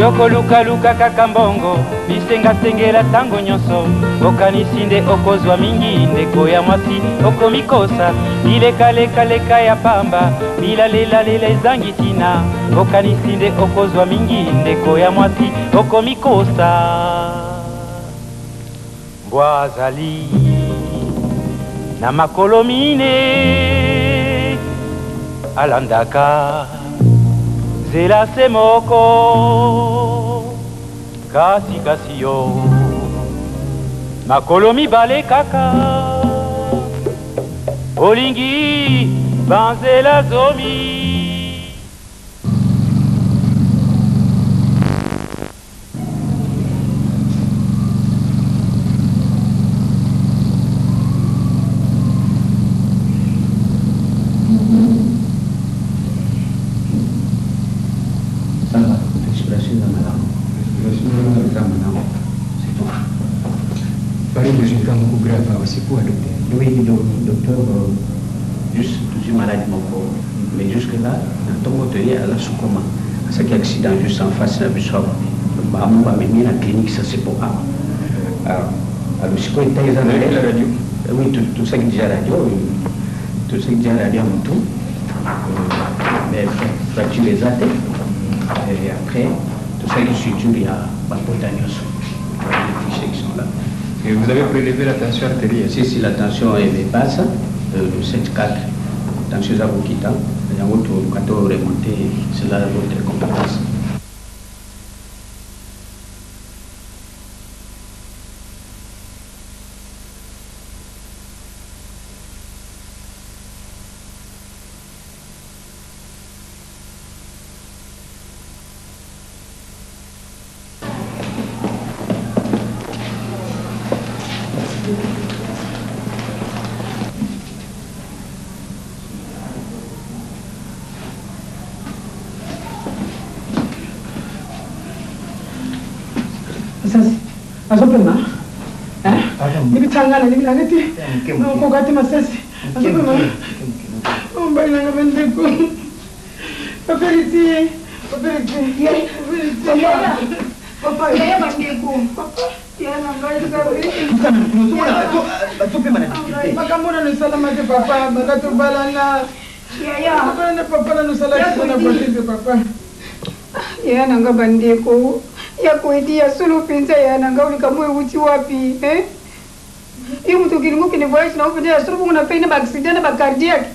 Yo kolukaluka kaka mbongo, bisengasengela ntango nyonso, okanisi nde okozwa mingi. Ndeko ya mwasi, okomikosa, bilekalekaleka ya pamba, bilalelalela ezangi ntina, okanisi nde okozwa mingi. Ndeko ya mwasi, okomikosa. Mbwa azali na makolo mine, alandaka nzela se moko, kasi kasi yo makolo mibale kaka, olingi banzela zomi. Ça va, respiration eza malamu. Respiration eza malamu. C'est bon. Paris résultat moko grave awa, c'est quoi docteur? Oui, donc, docteur, juste tozwi maladi moko, mais jusque là na ntongo toye aza sous coma, asalaki accident juste en face na biso awa, bango bamemi ye na clinique Sasepo awa. Alors sikoyo état eza na la radio? Oui, tosalaki déjà radio, tosalaki déjà radio ya motu, mais fracture eza te. Et après tosalaki suture ya bapota nyonso, les fichiers qui sont là. Et vous avez prélevé la tension artérielle? Si, si, la tension est basse, 7,4. Tension eza kokita, yango toluka to remonter, c'est là votre compétence. Masasi, azopema nikitsangana nikilanga te, nakoka te. Masasi azopema, mobali nanga, bandeko, paperiti, paperiti, papa, yaya, bandeko, yaya na ngai. Bazopema na difficulté. Makambo nano esalama te papa, banda tobalana. Yaya. Tobalana papa, nano osalaki na voiture te papa. Yaya na nga, bandeko, ya koyedi ya solo mpenza. Yaya na nga, likambo ewuti wapi? Yo moto okelingi okende voyage na yo mpenza ya solo bongo na pei na baaccident na bacardiaque,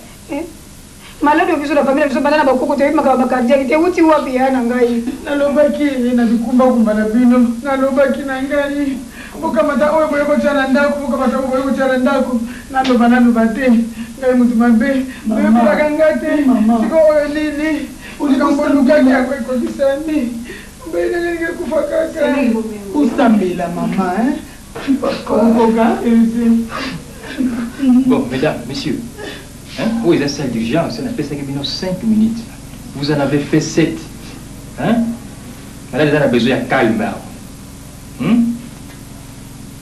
maladi oyo biso na famille na biso banda na bakoko toyebi makambo bacardiaque te, ewuti wapi yaya na ngai? Nalobaki na bikumbakumba na bino, nalobaki na ngai bokamata oyo boye kotia na ndako, bokamata oyo boye kotia na ndako. Naloba naloba te, ngai moto mabe, boyokelaka nga te. Siko oyo nini? Likambo olukaki yango ekokisami. Mbainangalingi ekufa kaka. Osambela mama okoka. Bon, mesdames, messieurs, hein, où est la salle d'urgence? Napesaki bino 5 minutes, vous en avez fait 7, hein? Malade eza na besoin ya calme awa.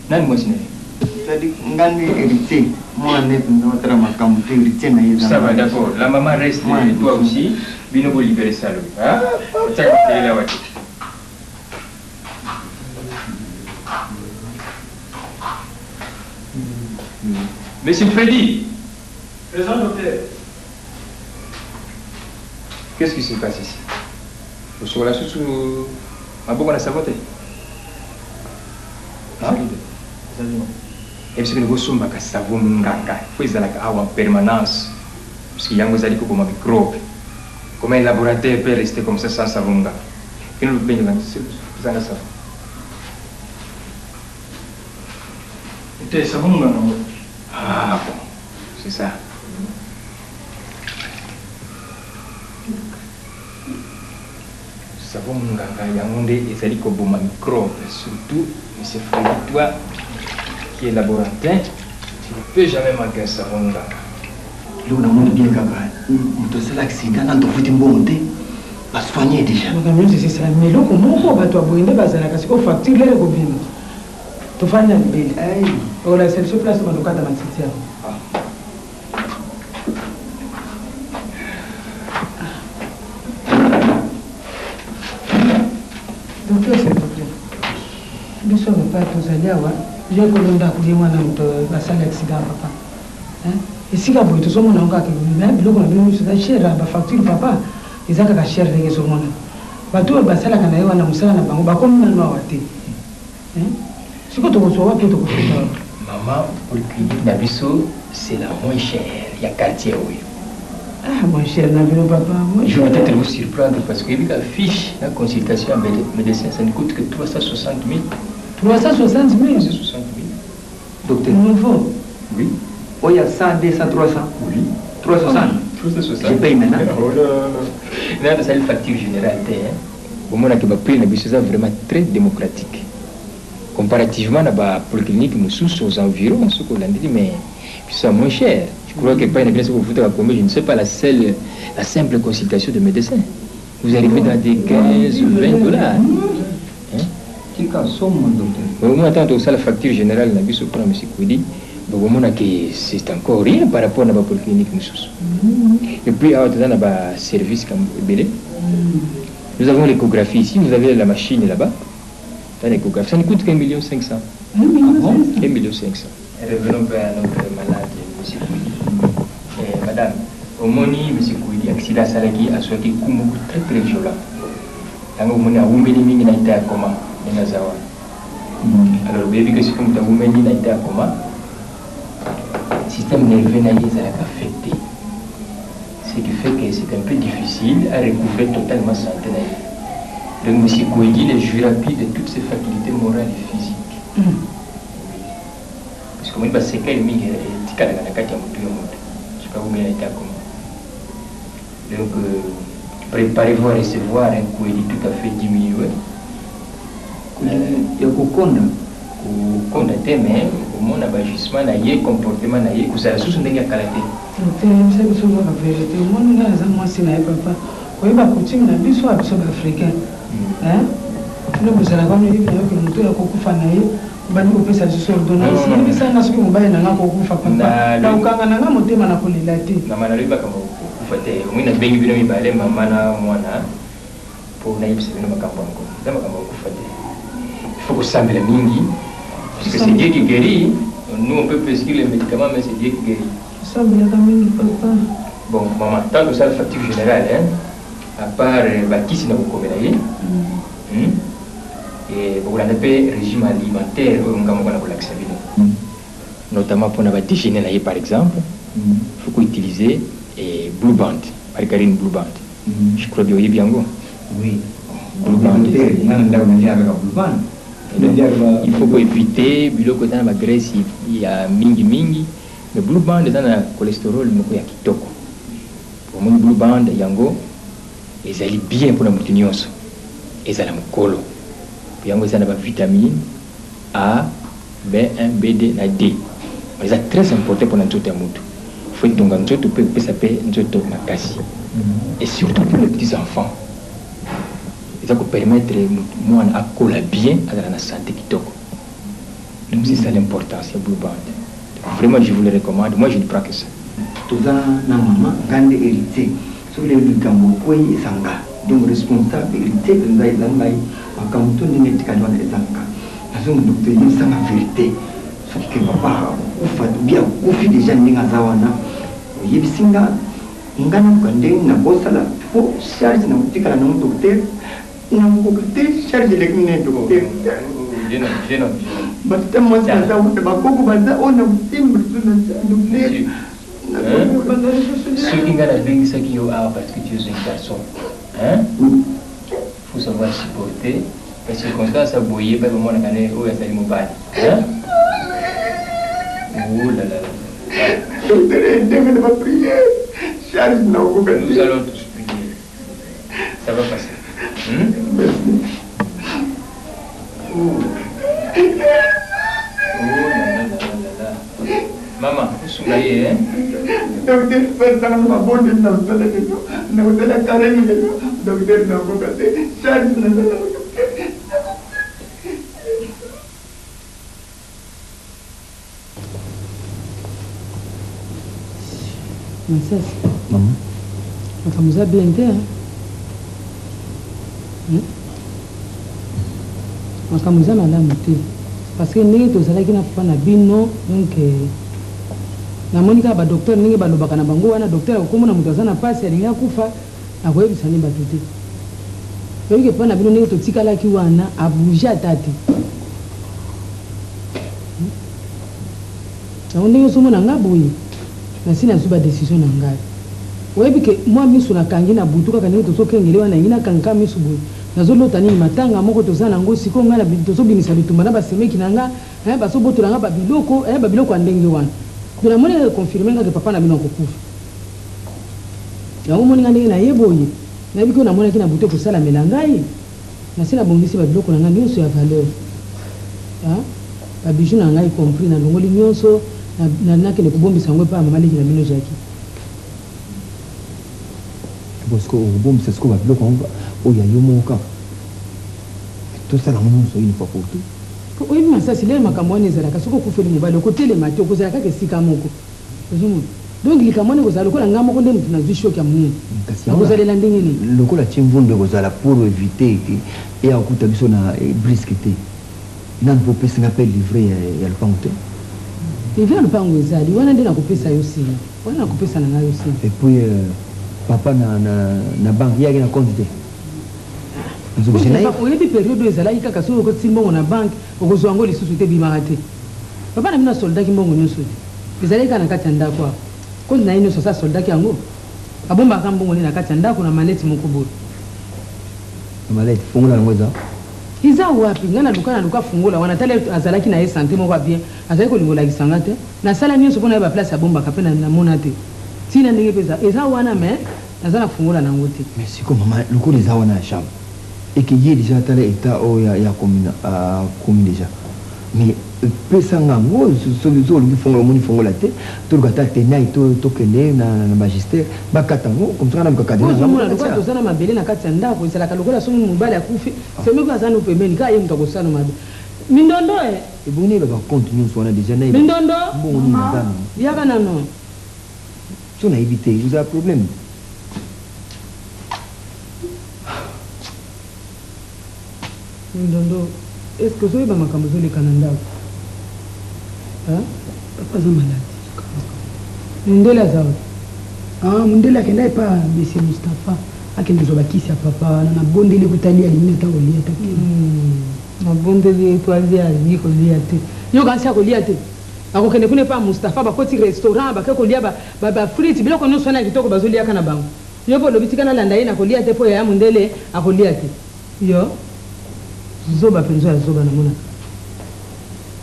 Nani mwasi na ye? C'est-à-dire nga nde héritier, mwana nde mpenza batala makambo te, héritier na ye eza. Ça va, d'accord, la maman reste et toi aussi. Bino bo libérer salle oyo, hein? Otiaka makelele awa te. Monsieur Freddy. Présent, docteur. Qu'est-ce qui se passe ici? Osokola susu maboko na savon te? Ebisi bino bosombaka savon munganga, fo ezalaka awa en permanence, puisque yango ezali koboma microbe. Comment un laborateur peut rester comme ça sans savon munganga? Bino lobengela zanga savon. Te, savon munganga ngo. Ah bon, c'est ça. Savon munganga yango nde ezali koboma microbe. Surtout monsieur Freddy, toi qui est laborantin, tu ne peux jamais manquer un savon munganga. Eloko namoni bien kaka moto asala accident nanu tofuti mbongo te, basoigne déjà. Makambo nyonso esesalami, eloko moko bato ya boye nde bazalaka. Sikoyo facture lere kobima, tofandi na libele, okolakisa biso place bandokata matiti yango. papa tozali awa ye kolo ndako ye wana moto basali accident papa esika boye tozomona yango kaka mais biloko na bino nyonso eza cher bafacture papa eza kaka cher ndenge ezomona bato oyo basalaka na ye wana mosala na bango bakomi nano awa te sikoyo tokozwa wapi tokofuta wapi? Mama, polyclinique na biso c'est la moins chère ya quartier oyo. Ah, moins cher na bino papa. Moins Je vais peut-être vous surprendre parce que la fiche, la consultation médecin, ça ne coûte que 360 000. 360 000? 360 000. Docteur. Nouveau. Oui. Oh, il y a 100, 200, 300. Oui. 360. 360. Je paye maintenant. Oh là. Là, c'est une facture générale. Hein. Au moins, le prix, c'est vraiment très démocratique. Comparativement à la polyclinique mosusu aux environs, ce qu'on a dit, mais c'est moins cher. Je crois que pas une bien vous je ne sais pas, la, seule, la simple consultation de médecin. Vous arrivez dans des 15 ou 20 dollars. Hein? Au moins, tant que ça, la facture générale, la biso pour M. Koudi, c'est encore rien par rapport à la polyclinique mosusu. Et puis, dans le service comme nous avons l'échographie ici, vous avez la machine là-bas. L'échographie, ça ne coûte qu'1,5 million. 1,5 million. Revenons à notre malade, M. Kouidi. Eh, madame, au moni, M. Kouidi, accident asalaki, azwaki coup moko très très violent. Yango omoni awumeli mingi na état ya coma ndenge aza wana. Alors boyebi ke soki moto awumeli na état ya coma, système nerveux na ye ezalaka affecté. Ce qui fait que c'est un peu difficile à recouvrer totalement santé na ye. Donc M. Kouidi ne jouira plus de toutes ses facultés morales et physiques. Parce que omoni baséquelles mingi etikalaka na kati ya motu ya moto soki awumeli na état ya coma. Donc préparez-vous à recevoir un Kouedi tout à fait diminué. Ya kokonda. Kokonda te, mais omona baagissement na ye, comportement na ye kozala susu ndenge ya kala te. Docteur, yebisa biso kaka vérité. Omoni ngai naza mwasi na ye papa. Koyeba coutume na biso ya biso baafricain. Bino bozalaka wana oyebi na yo ke moto oyo akokufa na ye obandi kopesa lisusu ordonnance. Yebisa nga soki mobali na nga akokufa papa. Nakokanga na nga motema na kolela te. Mama, nalobi makambo kokufa te. Omoni nabengi bino mibale, mama na mwana, mpo nayebisa bino makambo yango. Eza makambo ya kokufa te. Il faut kosambela mingi parce que c'est Dieu qui guérit. Nous, on peut prescrire les médicaments, mais c'est Dieu qui guérit. Osambelaka mingi papa. Bon, maman, tant que ça, la facture générale, hein, à part bakisi na kokomela ye, bokolanda mpe régime alimentaire oyo nga moko na kolakisa bino, notamment mpona badéjeuner na ye. Par exemple, faut koutiliser Blue Band, margarine Blue Band. Je crois bien oyebi yango. Oui. Blue Band. Nga na ndako naliaka kaka Blue Band. Il faut koéviter biloko eza na bagraisse ya mingimingi, mais Blue Band eza na cholestérol moko ya kitoko. Omoni Blue Band yango ezali bien mpona motu nyonso, ezala mokolo. Yango eza na bavitamine A, B1, B2 na D. Eza très important mpona nzoto ya motu. Faut etonga nzoto mpe epesa mpe nzoto makasi, et surtout pour les petits enfants eza kopermettre mwana akola bien, azala na santé kitoko. Donc c'est ça l'importance ya Blue Band. Vraiment, je vous le recommande, moi je ne prends que ça. Toza na mama, nga nde héritier. Soki lelo likambo okwei, eza nga. Donc responsable héritier mpenza eza ngai. Makambo to ndenge etikali wana eza nga. Nazonga, docteur, yebisanga vérité. Soki ke papa akufa bi akufi déjà ndenge aza wana, oyebisi nga, nga naluka ndenge nakosala po charge na kotikala nango. Docteur, nakokoka te, charge eleki nene, docteur. Batata mwasi baza wana, bakoko baza oyo na kosimba lisusu na docteur. Soki ngai nabengisaki yo awa parce que tu es un garçon, hein? Faut savoir supporter ba circonstance ya boye. Epai bamonaka ne oyo azali mobali, hein? Oh là là là. Docteur, ndenge na baprière, charge nakokoka. Nous allons tous prier, ça va passer, Merci. Oh. Oh là là là là là. Mama, osunga ye, hein? Docteur, salisaka na mabonde na kosala lelo, na kosala carême lelo. Docteur, nakokoka te, charge nazala. Docteur. Masasi, makambo eza bien te, hein? Makambo eza malamu te. Parce que ndenge tozalaki na papa na bino donc namoni kaka ba docteur ndenge balobaka na bango wana docteur akokomona moto aza na pasi alingi akufa akoyebisa nde bato te. Oyebi ke papa na bino ndenge totikalaki wana a bouger ata te. Yango ndenge ozomona nga boye nasi nazwi ba decision na ngai. Oyebi ke mwa misu nakangi na butu kaka ndenge tozokengele wana nalingi nakanga kaka misu boye Nazo lota nini matanga moko toza na ngo sikoyo nga na tozo bimisa bitumba na ba semeki na nga eh bazo botola nga ba biloko eh ba biloko ya ndenge wana donc na moni kaka e confirme nga ke papa na bino ako kufa yango omoni nga ndenge na ye boye nayebi ke oyo na monaki na butu ekosalamela ngai nasi na bongisi ba biloko na nga nionso ya valeur ah ba bijoux na ngai compris na longoli nionso na nakende kobombisa yango epai ya mama leki na bino Jackie. Bon sikoyo okobombisa sikoyo ba biloko yango oyo ya yo moko kaka? Tosala yango nionso une fois pour tout. Po oyebi masasi lelo makambo wana ezalaka soki okufeli mobali okotelema te okozala kaka esika moko ozomona donc likambo wana ekozala lokola nga moko nde mutu nazui choc ya munene Kasi yango nakozalela ndenge nini? Lokola atie mvundu ekozala pour eviter que eya kokuta biso na brusque te. Nanu pe opesi nga pe livret ya lopango te. Livret ya lopango ezali wana nde nakopesa yo sima. Wana nakopesa na nga yo sima. Et puis papa na na banque ye ayaki na compte te? Nazo oblige naye. Oyebi periode oyo ezalaki kaka soki okotisi mbongo na banque okozua yango lisusu te ebimaka te. Papa na bino a soldaki mbongo nionso te. Ezalaki kaka na kati ya ndaku awa. Compte na ye nionso asi a soldaki yango. Abombaka mbongo ne na kati ya ndaku na mallette moko boye. Na mallette? Fungola yango eza? Eza wapi? Nga naluka naluka fungola wana tala azalaki naye sante moko ya bien azalaki kolinga olakisa nga te nasala nionso po nayeba place abombaka pe namona te tina ndenge pe eza eza wana mais naza na fungola nango te. Mais sikoyo maman lokola eza wana na chambre et que ye dejà tala etat oyo ye akomi akomi dejà mais pesa nga yango soki oluki fongola omoni fongola te toluka ata tenaille tokende na magister bakata yango comme ça nga naluka cadenas na nga moko natia. Toza na mabele na kati ya ndako ezalaka lokola soki mobali akufi semeki aza no pembeni kaka ye moto akosala mabe mindondo eh. Ebongi nayeba ba compte nionso wana dejà nayeba Mindondo mbongo nini naza nango. Yaka nanu. Soki nayebi te ekozala problème. Mindondo est ce que ozo yeba makambo ezo leka na ndaku hein? Papa aza malade. Mundele aza wapi? Ah mundele akenda epa monsieur Mustapha akende kozwa ba kisi ya papa wana na bondeli kutu alia alingi ata kolia te akende. Na bondeli ye po alia alingi kolia te. Yo okanisi akolia te? Akokende kuna epa Mustapha bakoti restaurant bake kolia ba ba frites biloko nionso wana ya kitoko bazo liaka na bango. Yo pe olobi tika nalanda ye nakolia te po yaya mundele akolia te. Yo zoba penza ya zoba namonaka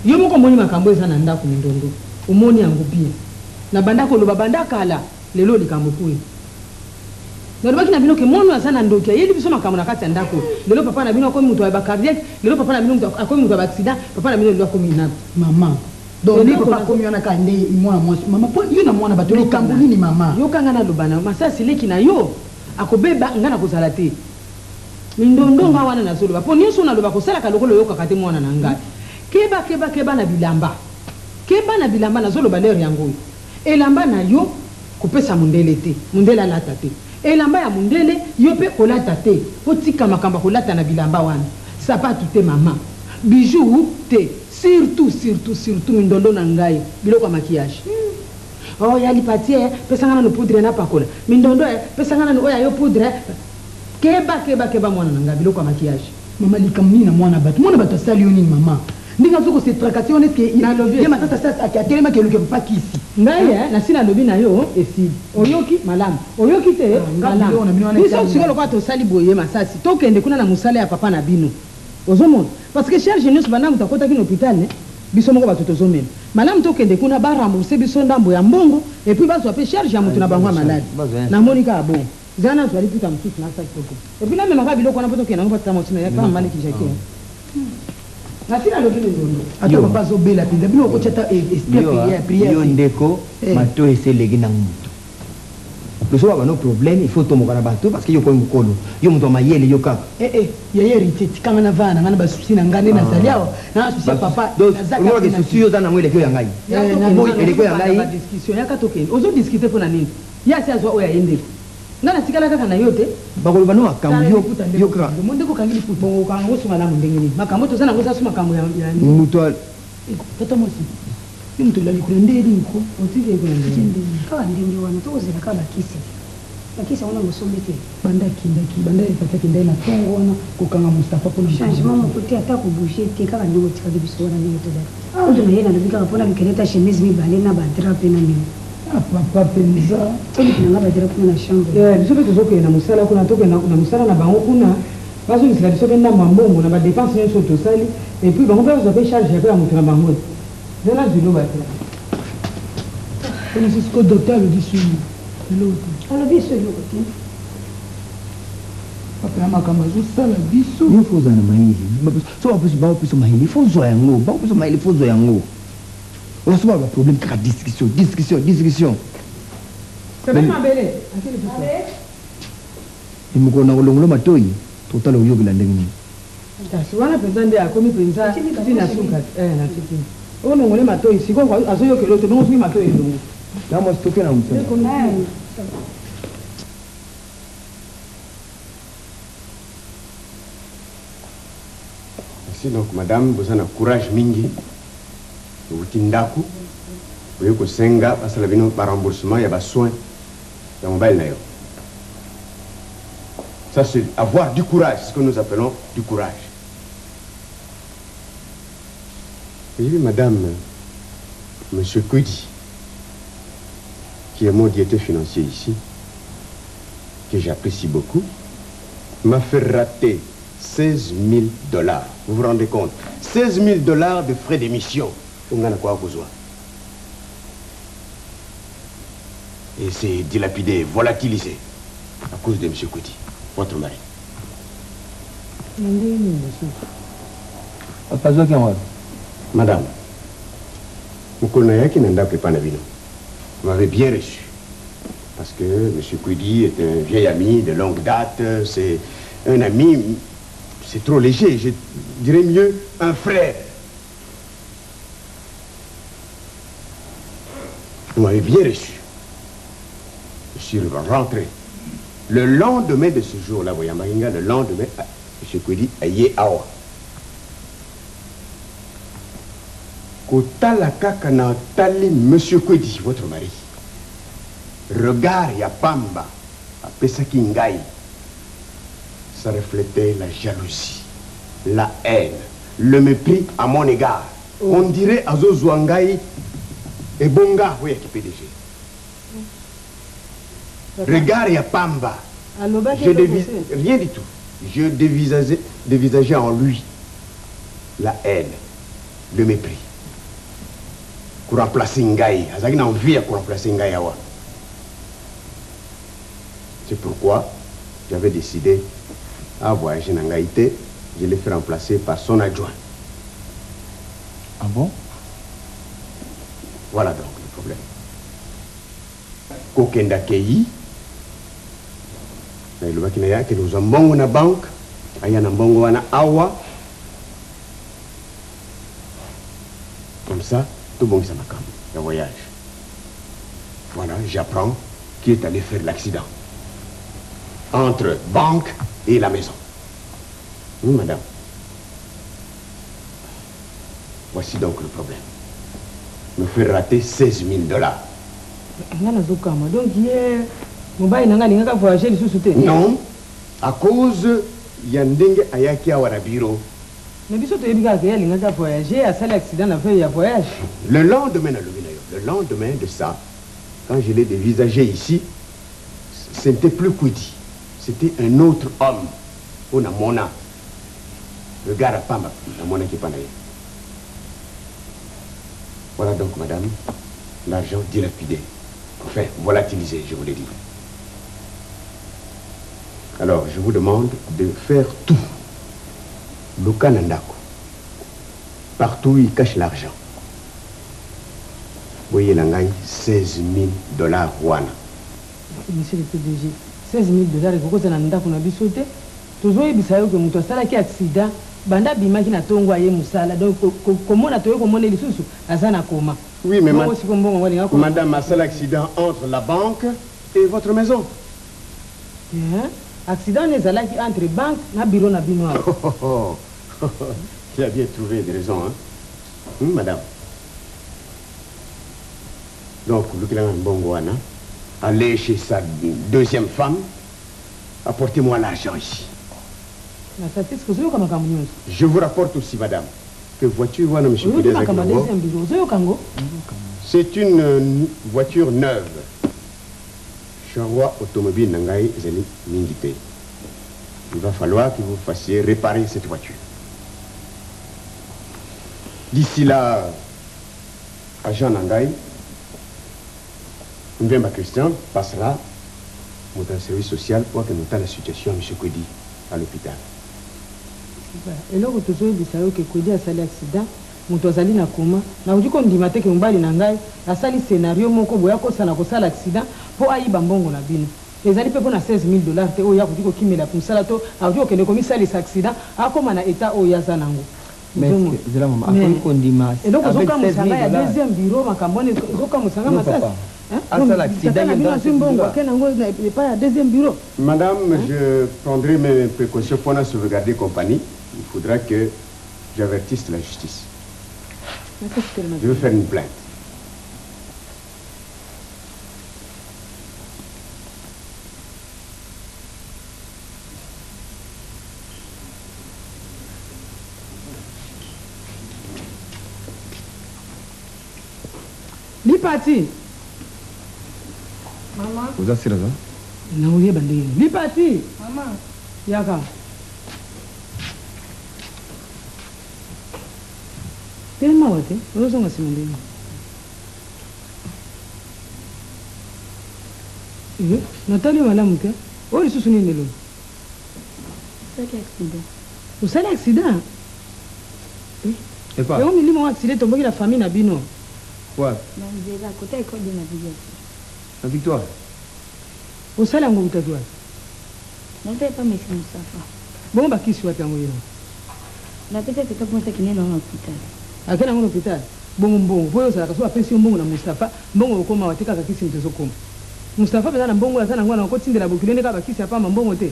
yo moko omoni makambo eza na ndaku mindondo omoni yango bien na banda koloba banda kala lelo likambo ekueyi nalobaki na bino ke mwana oyo aza na ndoki ayeli biso makambo na kati ya ndaku oyo lelo papa na bino akomi mutu ya ba cardiaque lelo papa na bino mutu akomi mutu ya ba accident papa na bino lelo akomi inapte. Maman donc nde papa akomi wana kaka nde mwana mwasi maman po yo na mwana batu likambo nini maman. Yoka nga naloba na yo masasi leki na yo akobeba nga nakozala te. Mindondo nga wana nazoloba po nionso naloba kosalaka lokola oyokaka te mwana na ngai keba keba keba na bilamba keba na bilamba nazoloba l'heure yango oyo elamba na yo kopesa mundele te mundele alata te elamba ya mundele yo pe kolata te otika makambo ya kolata na bilamba wana sapatu te mama bijoux te surtout surtout surtout mindondo na ngai biloko ya maquillage oh ya lipati eh pesa nga nanu poudre napakola mindondo eh pesa nga nanu oyo ya yo poudre Keba keba keba mwana na nga biloko ya maquillage. Maman likambo nini na mwana batu? Mwana batu asali yo nini maman? Ndenge azo ko se tracasser wana est ce que ye masasi asi atelemaki eluki ya papa kisi? Ngai eh nasi nalobi na yo esili oyoki malamu oyoki te malamu biso sikoyo lokola tosali boye masasi tokende kuna na musala ya papa na bino ozomona parce que charge nionso banda mutu akotaki na hopital ne biso moko batu tozomema malamu tokende kuna ba rembourser biso ndambo ya mbongo et puis bazua pe charge ya mutu na bango ya malade namoni kaka bongo. Zela nazua liputa mosusu na sac toke et puis namema kaka biloko wana po tokende nango pa tata mwasi na ye pa mama leki Jacquie hein. Nasi nalobi mindondo. Ata papa azo bela penza bino bokotia ata esprit ya prière prière Yo te. ndeko matoyi esi eleki na mutu loso ba no problème il faut otomboka na batu parce que yo okomi mukolo yo mutu ya mayele yo kaka. Eh eh yaya heritier tika nga na vanda na nga na ba soucis na nga nde nazali awa na na soucis ya papa naza Omoni ke soucis yo oza na ngo eleki oyo ya ngai Yaka tokende eleki oyo ya tozobanda ngai. ba discussion yaka tokende ozo discuter pona nini ye asi azua oyo ya ye ndeko. Nga natikala kaka na yo te. Bakoloba no makambo yo yo kaka. Omoni ndenge okangi liputa. Bongo okanga yango su malamu ndenge nini? Makambo toza nango eza su makambo ya ya. Moto a. Tata mwasi, yo moto olali kuna nde nini ko? Otiki ye kuna ndenge nini? Kaka ndenge wana, tokozela kaka bakisi. Bakisi yango nanu osombi te? Banda akendaki, banda Fatshi akendaki na tongo wana kokanga Mustapha pona Changement moko te, ata ko bouger te, kaka ndenge otikaki biso wana ndenge tozali. Kutu naye nalobi kaka po nalukela ye ata chemise mibale na ba draps pe na mema. Ah papa penza. Tolukela nga ba draps kuna na chambre. Eh biso pe tozokende na mosala kuna, tokende na mosala na bango kuna bazongisela biso pe ndambo ya mbongo na ba depenses nionso oyo tosali et puis bango pe bazwa pe charge ya pe ya mutu na bango. Zela nazwi loba te. Pona sikoyo docteur alobi su eloko te. Alobi su eloko te. Papa ya makambo azosala biso. Yo faut ozala na mayele. Soki bakopesa mayele, faut ozwa yango. Bakopesa mayele, faut ozwa yango. Ozo ba problème kaka discussion, discussion, discussion. Sebene mabele, ake liputa. Mokolo na kolongola matoyi, totala oyokela ndenge nini. Kasi wana penza nde akomi penza ti na suka eh natiki olongole matoyi sikoyo azoyokela yo te bongo soki matoyi elongwe. Na mwasi toke na mosala. Merci donc madame boza na courage mingi owuti ndaku oye kosenga basala bino ba remboursement ya ba soins ya mobali na yo ça c'est avoir du courage ce que nous appelons du courage oyebi madame monsieur Kwedi qui est mon directeur financier ici que j'apprécie beaucoup m'a fait rater 16 000 dollars. Vous vous rendez compte 16 000 dollars de frais d'émission. On a quoi besoin. Et c'est dilapidé, volatilisé à cause de M. Kouti, votre mari. Madame, mokolo nayaki na ndako epai na bino, vous m'avez bien reçu. Parce que M. Kwedi est un vieil ami de longue date, c'est un ami, c'est trop léger, je dirais mieux un frère. Vous m'avez bien reçu. Je suis rentré. Le lendemain de ce jour-là, voyez, Maringa, le lendemain, M. Kwedi aye awa. Kotala kaka na tali Monsieur Kwedi, votre mari. Regard ya pamba apesaki ngai, ça reflétait la jalousie, la haine, le mepris à mon égard. On dirait azo zua ngai ebonga oyo ya ki PDG. Regard ya pamba. Alobaki Je eloko devis te? rien du tout. Je devisageais, devisageais en lui la haine, le mepris. Ko remplacer ngai, azalaki na envie ya ko remplacer ngai awa. C'est pourquoi j'avais décidé à voyager na ngai te, je l'ai fait remplacer par son adjoint. Ah bon? Voilà donc le problème. Kokenda akeyi, na elobaki na ye akende kozwa mbongo na banque, aya na mbongo wana awa. Comme ça tobongisa makambo ya voyage. Voilà, j'apprends qu'il est allé faire l'accident entre banque et la maison. Oui, madame. Voici donc le problème. Me faire rater 16 000 dollars. Nga nazokamwa donc ye mobali na nga alingaka voyager lisusu te? Non, à cause ya ndenge ayaki awa na bureau. Mais biso toyebi kaka ke ye alingaki a voyager, asali accident na veille ya voyage. Le lendemain nalobi na yo, le lendemain de ça, quand je l'ai devisagé ici, ce n'était plus Kwidi, c'etait un autre homme oyo namona, regard ya pamba namonaki epa na ye. Voilà donc madame, l'argent dilapidé, enfin volatilisé je voulais dire. Alors je vous demande de faire tout luka na ndako partout où il cache l'argent boyela ngai 16 000 dollars wana. Monsieur le PDG, 16 000 dollars ekoki kozala na ndako na biso te. Tozoyebisa yo ke moto asalaki accident banda abimaki na tongo aye mosala donc komona toye komona ye lisusu aza na coma. Oui, mais Bongo sikoyo mbongo yango alinga madame asala accident entre la banque et votre maison. Eh, accident wana ezalaki entre banque na bureau na bino awa. Tu as bien trouvé des raisons, hein? Madame. Donc, lukelanga mbongo wana, allez chez sa deuxième femme, apportez-moi l'argent ici. Masasi, est-ce que ozoyoka makambo nyonso? Je vous rapporte aussi, madame, que voiture wana, monsieur Oyoki Kudeza makambo ya Kinango, deuxième bureau, ozoyoka yango? C'est une voiture neuve. Charroi automobile na ngai ezali mingi te. Il va falloir que vous fassiez réparer cette voiture. D'ici là, agent na ngai, Mvemba Christian passera moto ya service social pour que nota la situation ya monsieur Kwedi à l'hôpital. Eloko tozoyebisa yo ke Kwedi asali accident, moto azali na coma. Nakoki kondima te ke mobali na ngai asali scenario moko boye akosana kosala accident mpo ayiba mbongo na bino. Ezali mpe mpo na 16 000 dollars te oyo akoki kokimela mosala to akoki kokende komisalisa accident akoma na etat oyo aza nango. Mais est-ce que, zela mama, akoki kondima Eloko avec ezokamwisa 16 000 ngai ya dollars? deuxième bureau, makambo wana ezokamwisa ngai Non, masasi. papa. Hein? Asala Non, accident, tata na ye bino nde azwi mbongo, dollars. ake nango epai ya deuxième bureau. Madame, je prendrai mes précautions pour sauvegarder compagnie. Il faudra que j'avertisse la justice. Je vais faire une plainte. Lipati. Mama. Oza sila za? Naoyeba ndenge nini. Lipati. Mama. Yaka. Telema awa te, ozozonga nsima ndenge nini? Eh, natali yo malamu te. Oyo lisusu nini lelo? Osali accident. Osali accident? Eh, Epa. yango milimo yango accident etomboki na famille na bino. Wapi? Na nzela, kota école de navigation. Na Victoire. Osali yango outaki wapi? Nauta epa Monsieur Moustapha. Bongo bakisi wapi yango ye? Napesi tata mpo akende nango na hôpital. Akende yango na hôpital? Bongo mbongo po oyo ozalaka so bapesi yo mbongo na Moustapha, mbongo okoma wa te, kaka kisi moto ezokoma. Moustapha mpenza na mbongo oyo aza nango wana akotindela bokilo nde kaka bakisi ya pamba, mbongo te.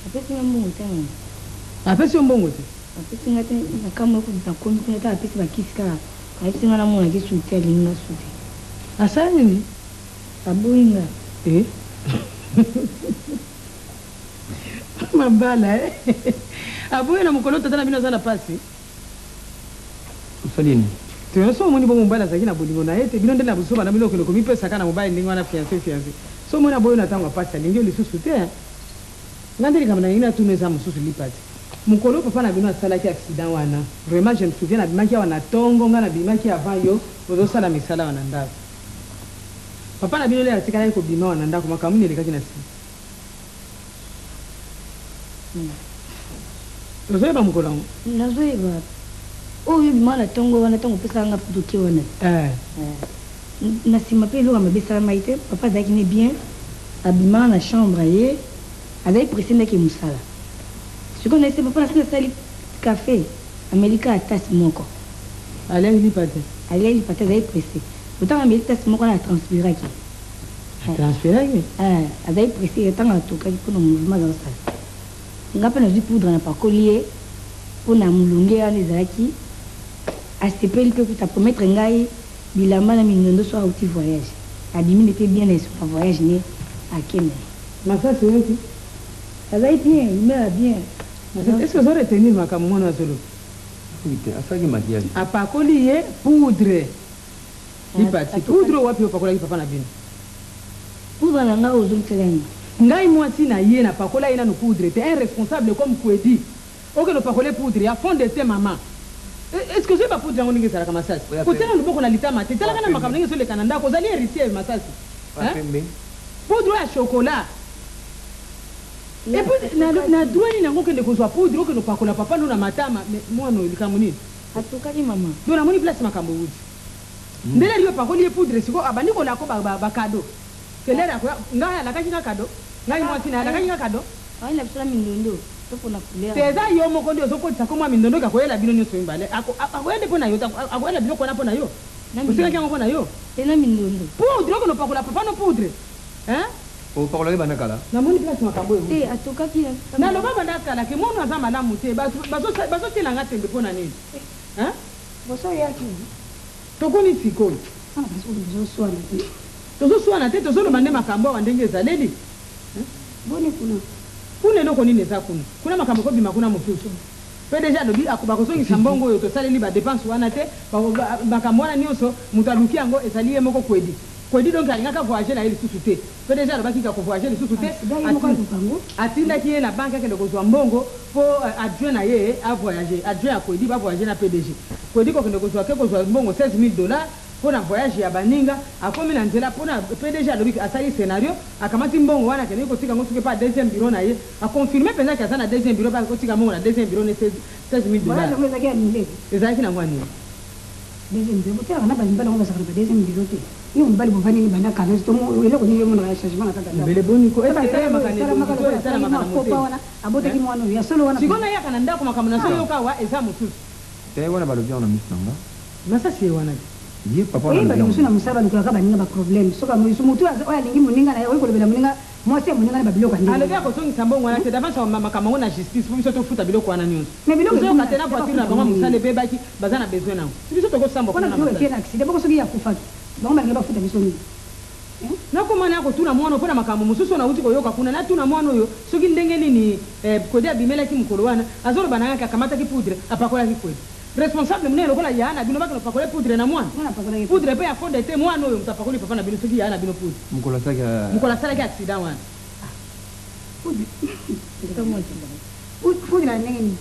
Apesi nga mbongo te mama. Apesi yo mbongo te? Apesi nga te, na kamwe kutu nakomi kuna te, apesi bakisi kaka. Ayebisi nga namonaki su te, alingi nga su te. Asali nini? Aboyi nga. Eh? Mabala eh? Aboyi na mokolo tata na bino aza na pasi. Osali nini? Te, so omoni bongo mobali azalaki na bolingo na ye te, bino nde na bozoba na bino okende komipesaka na mobali ndenge wana fiancé fiancé. So omoni aboyi na ntango ya pasi, alingi yo lisusu te. Nga nde likambo nalingi natuna eza mosusu, Lipati. Mokolo papa na bino asalaki accident wana, vraiment je me souviens, nabimaki awa na tongo, nga nabimaki avant yo, ozosala misala awa na ndako. Papa na bino lelo atikalaki kobima awa na ndako, makambo nini elekaki na nsima? Ozoyeba mokolo yango? Nazoyeba. Oyo obima na ntongo wana, ntango opesaka nga doke wana. Na nsima mpe eloko mabe esalamaki te. Papa azalaki ne bien, abimaka na chambre ye, azali pressé ndaki mosala. Sikoyo nayebisi papa nasi nasali café, ameli kaka tasse moko. Aliaki lipa te? Aliaki lipa te, azali pressé. Ntango ameli tasse moko wana, atranspiraki. Atranspiraki? Azali pressé, ntango atokaki mpona mouvement azosala. Nga mpe nazwi poudre na pakoli ye mpona molunge wana ezalaki, asepeli mpe kuta promettre ngai bilamba na mindondo so auti voyage. Abimi nde mpe bien na esoka voyage ne akende. Masasi, oyoki? Azali bien, humeur ya bien. Est-ce que ozo retenir makambo mwana azoloba? Te, asalaki maquillage. Apakoli ye poudre. Lipati, poudre wapi opakolaki papa na bino? Poudre na ngai ozongisela nini? Ngai mwasi na ye napakola ye nanu poudre te. Un responsable comme Kwedi, okende opakole poudre ya fond de teint? Mama, est ce que ozoyeba poudre yango ndenge ezalaka? Masasi, kotia na loboko na litama te. Talaka na makambo ndenge ezoleka na ndako. Ozali héritier, Masasi. Poudre oyo ya chocolat. Et puis na droit nini yango okende kozwa poudre, okende opakola papa no na matama? Mais mwana oyo, likambo nini? Atokaki mama. Donc namoni place makambo ewuti. Ndele yo opakoli ye poudre, sikoyo abandi kolako bakado kelere akoya. Ngai alakaki nga kado? Ngai mwasi na ye alakaki nga kado? Ayi na biso na mindondo to mpona couleur. Te, eza yo moko nde ozokotisa ko mwa mindondo oki akoyela bino nyonso mibale. Akoya nde mpo na yo te, akoyela biloko wana mpo na yo. Osengaki yango mpo na yo? Te, na mindondo. Poudre okende opakola papa no poudre, hein? Opakolaki banda kala? Namoni place makambo oyo Te, ewuti. atokaki Naloba banda kala ke mwana aza malamu te, bato bazotiela nga tembe mpo na nini? Hein? Boso oyaki. Tokomi sikoyo. Wana kasi oyo bozoswana te. Tozoswana te, tozoloba nde makambo awa ndenge ezaleli. Hein? Boni kuna? Kuna eloko nini eza kuna? Kuna makambo ekobima kuna mosusu. PDG alobi bakozongisa mbongo oyo tosaleli ba depenses wana te, makambo wana nionso moto aluki yango ezali ye moko Kwedi. Kwedi donc alingaki a voyager na ye lisusu te. PDG alobaki ke ako voyager lisusu te, Accident ye moko aluka yango. atindaki ye na banque akende kozua mbongo po adjoint na ye a voyager, adjoint ya Kwedi ba voyager na PDG. Kwedi kokende kozua ake kozua mbongo 16.000 dollars pona voyage ya baninga, akomi na nzela pona PDG alobi ke asali scenario, akamati mbongo wana akendeki kotika yango soki epa deuxième bureau na ye, a confirmer penza ke aza na deuxième bureau pe akoki kotika mbongo na deuxième bureau ne 16.000 Voyage dollars. yango ezalaki annuler? Ezalaki nango annuler. Deuxième bureau, botiaka na ba mibali yango bazalaka na ba deuxième bureau te. Yo mobali bovandi ni banda kala to eloko nini yo omonaka ya changement na kati ya ndako? Mbele boni ko? Est ce que Kaka esalamaka na esalamaka elongi to lokola esalamaka asali na mwa faux pas motema? wana abotaki Hein? mwana oyo ya solo wana Sikoyo penza. nayaka na ndako makambo nazo Ah. yoka awa eza mosusu. Te wana balobi yango na misu na nga. Masasi ye wana te. Ye papa wana Oyebi alobi bato mosusu yango. na mosala balukaka baninga ba problème soki amoni motu oyo alingi moninga na ye okoki kolobela moninga mwasi ya moninga na ba biloko ya ndenge Alobi wana. akozongisa mbongo wana te d'avance akomema makambo yango na justice po biso tofuta biloko wana nionso. Mais biloko Ozoyoka ekomi te na na voiture na bafuta bango ya ndenge mosala nini? ebebaki baza na besoin na yango. Si biso tokosambwa Pona kuna na biloko masasi. etie na accident bongo soki ye akufaki bango balingi bafuta biso nini? Hein? Nakoma naya kotuna mwana oyo mpo na makambo mosusu oyo nawuti koyoka kuna. Natuna mwana oyo soki ndenge nini eh, Kwedi abimelaki mokolo wana. Azoloba na ngai ke akamataki poudre apakolaki Kwedi. Responsable munene lokola yaya na bino bakende kopakola ye poudre na mwana? Mwana apakolaki Poudre poudre. pe ya fond de teint mwana oyo moto apakoli papa na bino soki yaya na bino poudre. Mokolo asalaki Mokolo asalaki accident wana. Poudre poudre ya ndenge nini?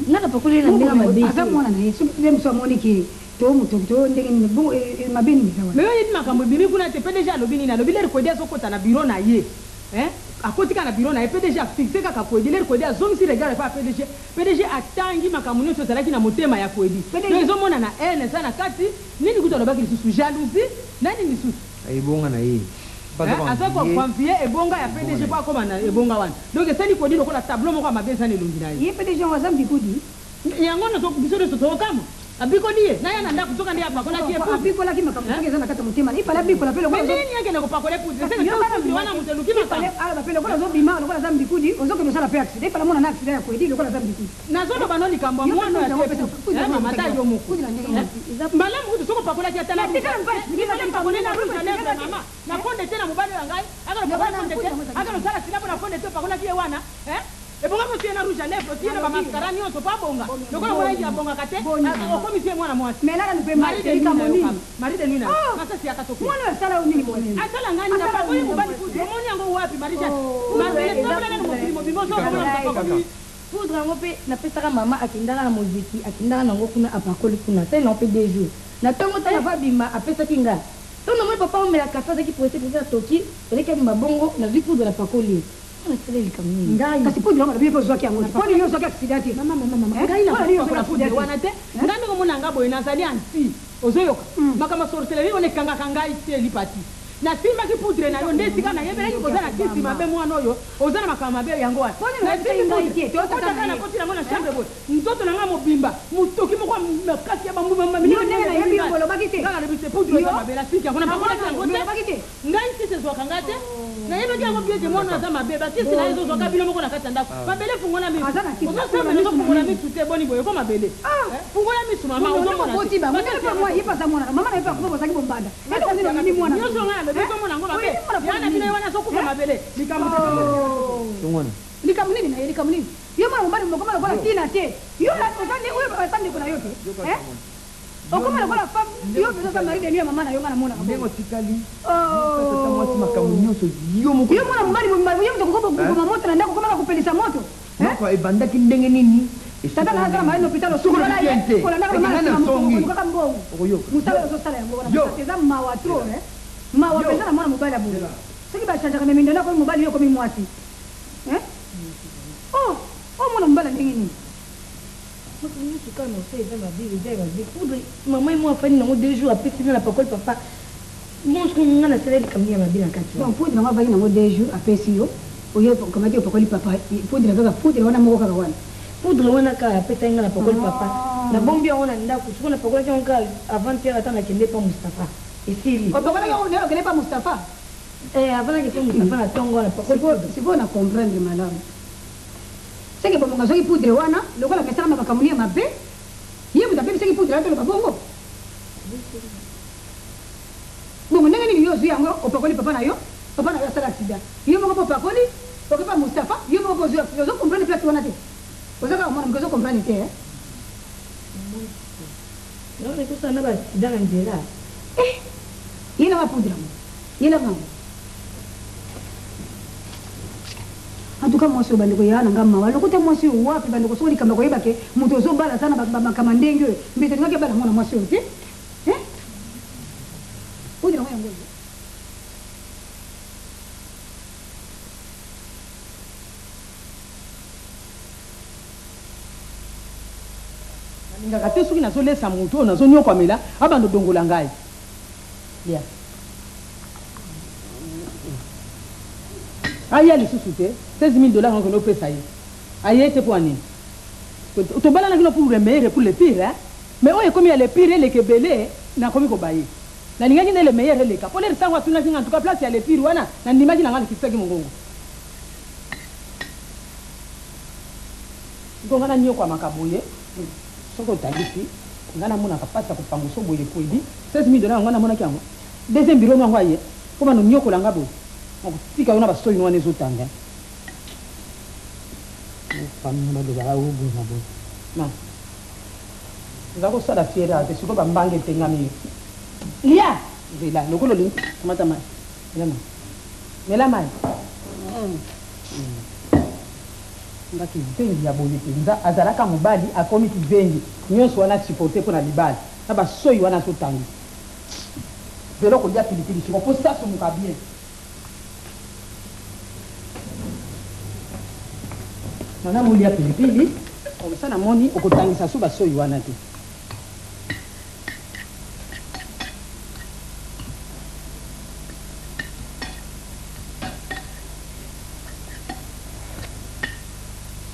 Nga napakoli ye na ndenge ya mabe Aza te. mwana na ye soki ye mosusu amoni ke to motoki to ndenge nini bongo mabe nini eza wana? Mais yo oyebi makambo ebimi kuna te? PDG alobi nini? Alobi l'heure Kwedi azokota na bureau na ye hein? Akoti kaka na bureau na ye PDG a fixe kaka Kwedi l'heure Kwedi azongisi regard epai ya PDG PDG atangi makambo nionso ezalaki na motema ya Kwedi donc PDG ezo monana haine eza na kati nini kutu alobaki lisusu jalousie na nini lisusu? Ebonga na ye. Hein aza ko envier ebonga ya Ebonga PDG na po ye. akoma na ebonga wana donc esali Kwedi lokola tableau moko ya mabe eza na elongi na ye. Ye PDG yango aza mbikudi? Yango wana biso nionso tokokamwa. Abikoli ye naya na ndaku nzoka nde apakolaki ye poudre. Abikolaki makambo Hein? soki eza na kati ya motema na ye, il fallait abikola pe lokola Mais ozo ndenge nini akende kopakola ye poudre? Kasi Seke yoka to nanu poudre wana moto eluki il makambo. fallait aloba pe lokola ozobima lokola aza mbikudi ozokende osala pe accident, il fallait amona na accident ya Kwedi lokola aza mbikudi. Nazoloba no likambo ya Yo pe mwana poudre oyo yango atie opesa poudre. poudre Hein yango mama ata epesaki yo moko. poudre na ndenge Hein? nini? Eza Malamu kutu soki opakolaki ata na Mais rouge tika nanu hein? expliquer Il nga fallait likambo opakola nini na nakoki rouge à ko expliquer lèvres nga te. mama. Na Hein? fond de teint na mobali oyo ya ngai akende Loba kopakola nanu fond de poudre teint yango ezalaki akende nini? kosala sida pona fond de teint opakolaki ye wana hein? Ebongaki otie ye na rouge à lèvres, otie ye na ba Nalobi mascara nionso po abonga. Boni Lokola omonaki boni abongaka te, boni mama. okomisi ye mwana mwasi. Mela nanu pe mayi Mari te de nuit likambo na yo nini? kaka. Mari de nuit na yo. Oh! Masasi yaka tokende. Mwana oyo asala yo nini boye? Asala nga nini? Asala yo Apakoli nini? mobali poudre. Omoni yango wapi Marie Jeanne? Oh! Mabele Eza tambola nanu poudre. mokili mobimba ozo Kaka, komona moto kaka. apakoli. Poudre yango pe napesaka mama akendaka na moziki akendaka nango kuna apakoli kuna asali nango pe deux jours na tongo tango avo abima apesaki nga tango namoni papa omela cafe azalaki presse presse atoki eleki abima bongo nazui poudre napakoli ye nga nasali likambo nini Ngai. Kasi poudre yango balobi yo pe ozuaki yango te. Pona nini yo ozuaki accident te? Mama, mama, mama. Hein? Ngai Pona nini yo nakoki ozuaki kopakola poudre accident te? wana te. Hein? Ngai ndenge omona nga boye nazali anti. Ozoyoka? Makambo ya sorcellerie wana ekangaka ngai te Lipati. Nasimbaki poudre na yo nde esika nayebelaki koza na kisi mabe mwana oyo oza na makambo mabe yango wana. Pona nini oyebisaki Nasimbi ngai poudre. te? Toza Kokota tata kaka na ye. nakoti nango na Hein? chambre boye. Nzoto na ngai mobimba motoki moko ya makasi ya bambuma Yo minene ndenge minene nayebi ebimi yo ngai. bolobaki te. Ngai nalobi te poudre Yo eza mabe nasiki yango na napakolaki mwana yango oyo mais te. olobaki te. Ngai kisi ezwaka ngai te. Nayebaki yango bien ke mwana oyo aza mabe. Ba kisi na ye ezo zwaka bino moko na kati ya ndaku. Mabele fungola misu. Aza na kisi Ozo afungola sambela ozo misu na fungola nini? misu te boni boye ko mabele. Ah! Eh fungola misu mama Boye ozo ndenge mona te. oboti bango ndenge Makasi pe ya mwa ye kotoko. pe aza mwana na mama na ye pe akufa bozalaki bombanda. Eloko Makasi nini ya oyini kotoko. mwana Nioso boye? ngai nalobi Hein? ozo mona yango mabe. Oyini mwana Yaya pona na bino nini? ye wana azo kufa Hein? mabele. Likambo te papa. Oh! Tongwana. Likambo nini na ye likambo nini? Yo mwana mobali okoma lokola Yo. tina te. Yo oza nde oyo aza ndeko na yo te. Yoka Hein? Tongwana. Okoma Yo lokola femme ndenge yo penza oza otikali mari de nuit ya mama na yo nga namonaka ndenge bongo. otikali yoka tata mwasi makambo Oh! nyonso yo moko Yo mwana mobali mobimba yo moto okoki Hein? koboma moto na ndako okomaka kopelisa moto. Hein? Moko ebandaki ndenge nini Tata esukaki na aza na ndenge maladi na nini hôpital soki osukola olobi ye bien te kolandaka eke mama na ngai nsima mokongo nasongi kolukaka mbongo okoyoka mosala yo oyo ozosala yango wana yo makasi eza mawa trop zela hein mawa yo mpenza na mwana mobali ya boye zela soki ba changeaka mais mindele akomi mobali yo okomi mwasi hein oh oyo mwana mobali ya ndenge nini Makambo nionso kaka na osala eza mabe eza ya mabe poudre maman ye moko afandi nango deux jours apesi nga na pakoli papa bon sikoyo nga nasala likambo nini ya mabe na kati Donc wana. poudre yango avandi nango deux jours apesi yo oye okamati opakoli papa poudre kaka poudre wana moko kaka wana. Poudre wana kaka apesaki nga na pakoli papa Ah. nabombi yango na ndaku sikoyo napakolaki yango kaka avant hier ata nakende epa Moustapha esili. Opakolaki yango nayo okende epa Moustapha? Eh, avant nake mpe Moustapha na ntongo wana pakoli poudre. Sikoyo na comprendre malamu. Seke bomonga soki poudre wana lokola mesana ma makambo ya mabe ye moto abebisaki poudre wana toloba bongo. Bongo ndenge nini yo ozwi yango opakoli papa na yo, papa na yo asala accident. Yo moko pe opakoli, oke pa Moustapha, yo moko pe ozwi accident. Ozo comprendre place wana te? Oza kaka mwana moke ozo comprendre te hein? Non, mais kosala na ba accident na nzela. Eh! Yela nga poudre yango. Yela nga yango. En tout cas mwasi oyo bandeko ya na nga mawa lokuta mwasi oyo wapi bandeko soko likambo ya koyeba ke moto ozobala aza na makambo ya ndenge oyo mbete olingaki abala mwana mwasi oyo te hein? Poudre yango yango oyo. Nalingaka te soki nazo lesa mutu oyo nazo niokwamela abanda odongola ngai. Lia. Aya lisusu te. 16.000 dollars yango kende opesa ye. Aye te pona nini? Tobalanaki no pour le meilleur et pour le pire hein. Mais oyo ekomi ya le pire eleka ebele nakomi kobaye. Nalingaki nde le meilleur eleka po l'heure sango atunaki nga en tout cas place ya le pire wana nandimaki na nga nakitisaki mongongo. Sikoyo nga naniokwamaka boye soki otangisi nga namonaka pasi ya kopanguso boye kwedi 16.000 dollars yango nga namonaki yango deuxième bureau no yango aye po bando niokola nga boye nakotika yo na ba soyi no wana ezotanga famille balobaka yo boye na boye ma oza kosala fiere awa te sikoyo bambanga etengami yo lia zela lokola olingi kamata mai mela mai mela mai Nga kizengi ya boye penza azalaka mobali akomi kizengi nionso wana supporte pona libala na ba soyi wana azo tangisa zela okolia pilipili sikoyo po sasumuka bien. Malamu olia pilipili comme ça namoni okotangisa su ba soyi wana te.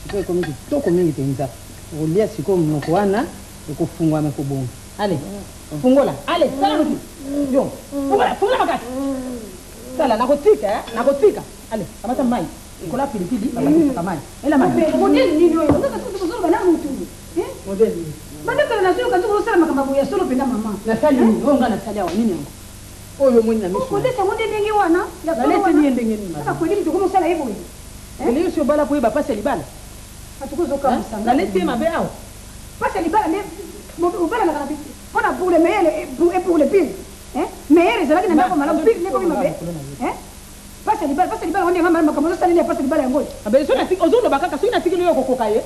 Sikoyo ekomi kitoko mingi mpenza. Okolia sikoyo monoko wana ekofungwama ekobonga. Ale, fungola. Ale, sala noki. Yo, fungola, fungola makasi. Sala, nakotika, eh, nakotika. Ale, kamata mai. Likola pilipili, babakisaka mai. Mela mai. Modèle nini oyo? Ozoka soki ozoloba na mutu. Modèle nini? Banda kala nazoyoka nzoka ozosala makambo ya boye ya solo mpenza mama. Nasali nini? Oyo ngai nasali awa nini yango? Oyo omoni na miso. Okolesa yango nde ndenge wana. Ya solo Nalesi wana. ye ndenge nini? Kaka kweli mutu okomi osala ye boye. Ele yo si obala po oyeba pasi ya libala? Atuka ozokamwisa nga. Nalesi ye mabe awa? Pasi ya libala nde obalanaka na pona pour le meilleur et pour le pire. Meilleur ezalaki na ndako malamu, pire nde ekomi mabe. Pasi ya libala, pasi ya libala yango nde nga makambo ozosalela ya pasi ya libala yango oyo. Abe soki natiki ozoloba kaka soki natikeli yo okokoka ye.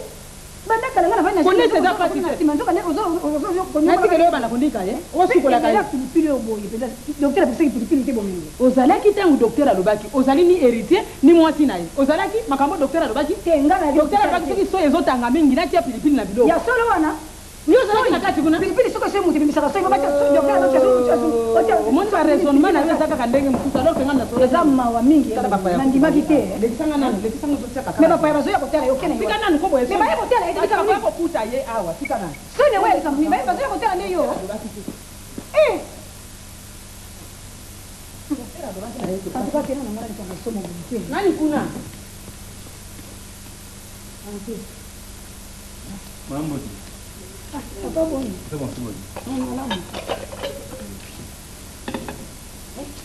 Banda kala nga navandi na Kolesa eza pasi te. sima nzoka nde ozo ozo Natikeli yo banda kondika ye. Osukolaka ye. Pilipili oyo boye penza docteur apesaki pilipili te bomengo. Ozalaki tangu docteur alobaki ozali ni heritier ni mwasi na ye ozalaki makambo docteur alobaki te nga na docteur alobaki soki soyi ezotanga mingi natia pilipili na biloko ya solo wana Yo ozalaki na kati kuna? Pilipili soki esui mutu ebimisaka soyi batia docteur azotia soyi otia Omoni ba raisonnement na yo eza kaka ndenge mosusu alors que nga na eza mawa mingi nandimaki te lekisa nga nanu lekisa nga ozotia kaka mais bapaya bazoya kotala yo okende tika nanu ko boye mais baye kotala ye tika bakoya kokuta ye awa tika nanu soni yango ya likambo nini baye bazoya kotala nde yo eh en tout cas kena namona likambo somo boye te nani kuna Mambo. Ah, papa boni. C'est bon, c'est bon. Malamu.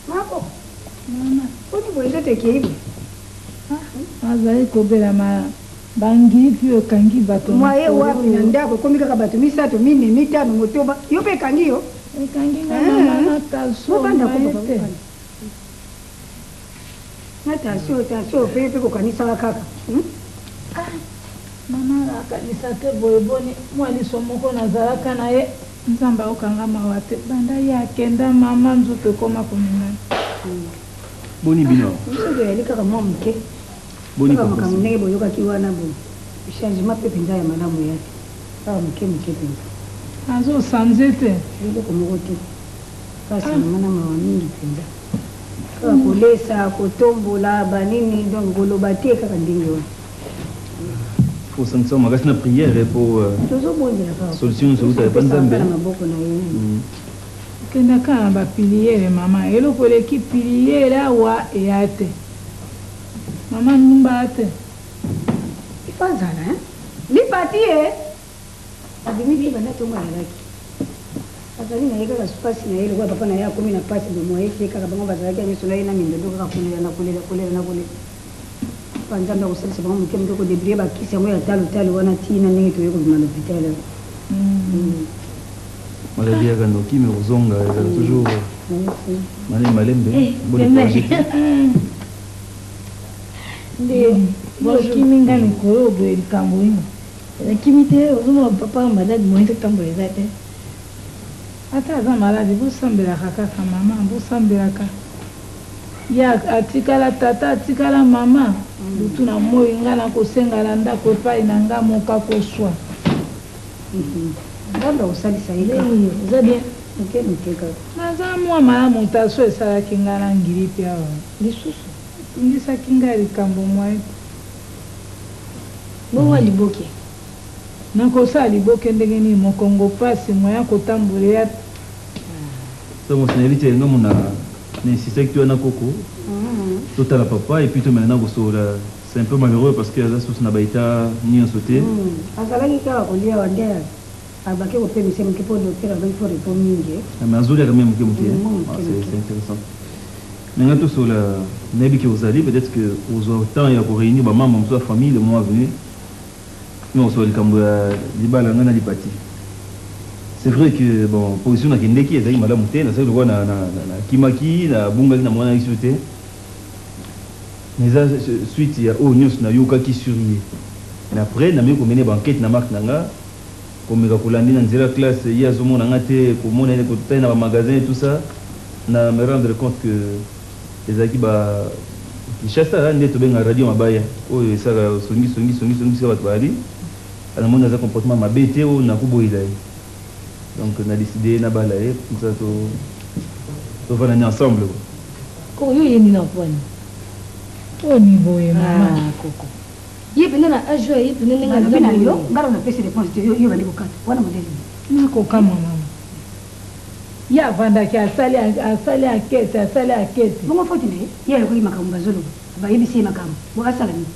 Mako. Mama. Boni boye nzoto ekei boye. Azali kobela ma bangipi oyo ekangi bato. Mwaye wapi na ndako ekomi kaka bato misato mine mitano motoba yo mpe ekangi yo. Ekangi nga mama na tension. Bobanda ko papa bobanda. Na tension tension pe pe kokanisaka kaka. Ah mama nakanisa te boye boni mwa liso moko nazalaka na ye nzambe ayoka nga mawa te banda ye akenda mama nzoto ekoma koningana. Boni bino awa? Biso toyali kaka mwa moke. Boni Kaka papa makambo Simon? ndenge boyokaki wana bo changement pe penza ya malamu eya te. Kaka moke moke penza. Azo sanze te? Eloko moko te. Pasi mama na mawa mingi penza. Kaka kolesa, kotombola, ba nini donc koloba te kaka ndenge wana. Faut osangisa makasi na prière po Tozobondela kaka. solution nyonso eutaka epa Topesaka Nzambe. kaka na maboko na ye. Ok. Kendaka na bapiliyere mama, eloko eleki piliyere awa eya te. Mama ndumba te. Ifo azala hein? Lipati ye abimi te banda ntongo ayalaki azali na ye kaka pasi na ye lokola papa na ye akomi na pasi bomo ye te kaka bango bazalaki ya miso na ye na mindondo kaka kolela na kolela kolela na kolela pa nzambe akosalisa bango moke moke kodebrie bakisi yango ya talo talo wana ntina ndenge toye kobima na hôpital. Maladie yaka noki me kozonga ezala toujours malembe malembe. Boni Okimi nga mikolo boye, likambo nini? Nakimi te, ozomona papa malade, moyen totambola eza te. Ata aza malade, bosambelaka kaka mama, bosambelaka. Ye atikala tata, atikala mama, butu na moi nga nakosenga na ndako epai na nga moka koswa. Nzambe akosalisa ye. Ndenge oza bien? Moke moke kaka. Naza mwa malamu, taso esalaki nga na ngiripi awa. Lisusu? Etungisaki ngai likambo mwa Bongo liboke? Nakosala liboke ndenge nini? Mokongo pasi, moyen kotambola ya. Ntango nayebi te nga mona na insistaki to wana koko totala papa et puis tomela na kosolola. C'est un peu malheureux parce que aza susu na baétat nyonso te. Azalaki kaka kolia wa nde abaki kopemisa moke mpo docteur alobaki fo repos mingi. Mais azoliaka même moke moke. C'est intéressant. Mais nga tosolola, nayebi ke ozali peut-être que ozwa temps ya koréunir bamembre mosusu ya famille le mois venu me kosolola likambo ya libala nga na Lipati. C'est vrai que bon, position nakendeki ezalaki malamu te, nazalaki lokola nakimaki, nabungaki na mwana biso te, mais eza suite ya oyo nyonso nayokaki sur ye. Mais après nameki komene baenquête na marque na nga, komeka kolandi na nzela classe, ye azomona nga te, komona ye kotali na bamagasin et tout ça, na me rendre compte que ezalaki ba Kinshasa nde tobenga radio mabaya oyo esalaka songi songi songi songi bisika bato bayali. Namoni aza comportement mabe te oyo nakoboyela ye, donc na décide nabala ye comme ça to tovanda ni ensemble quoi. Koko, yo oyendi na pwani? Oyo ni boye mama? Ah, koko, ye mpenza na age oyo, ye mpenza ndenge Nalobi na aza yo boye. Ngalo napesi réponse te, yo bandi kokata wana modele nini? Nakokamwa mama, ye avandaki asali asali enquête, asali enquête. Bongo foti na ye, ye ayokaki makambo bazoloba, bayebisi ye makambo bo asala nini?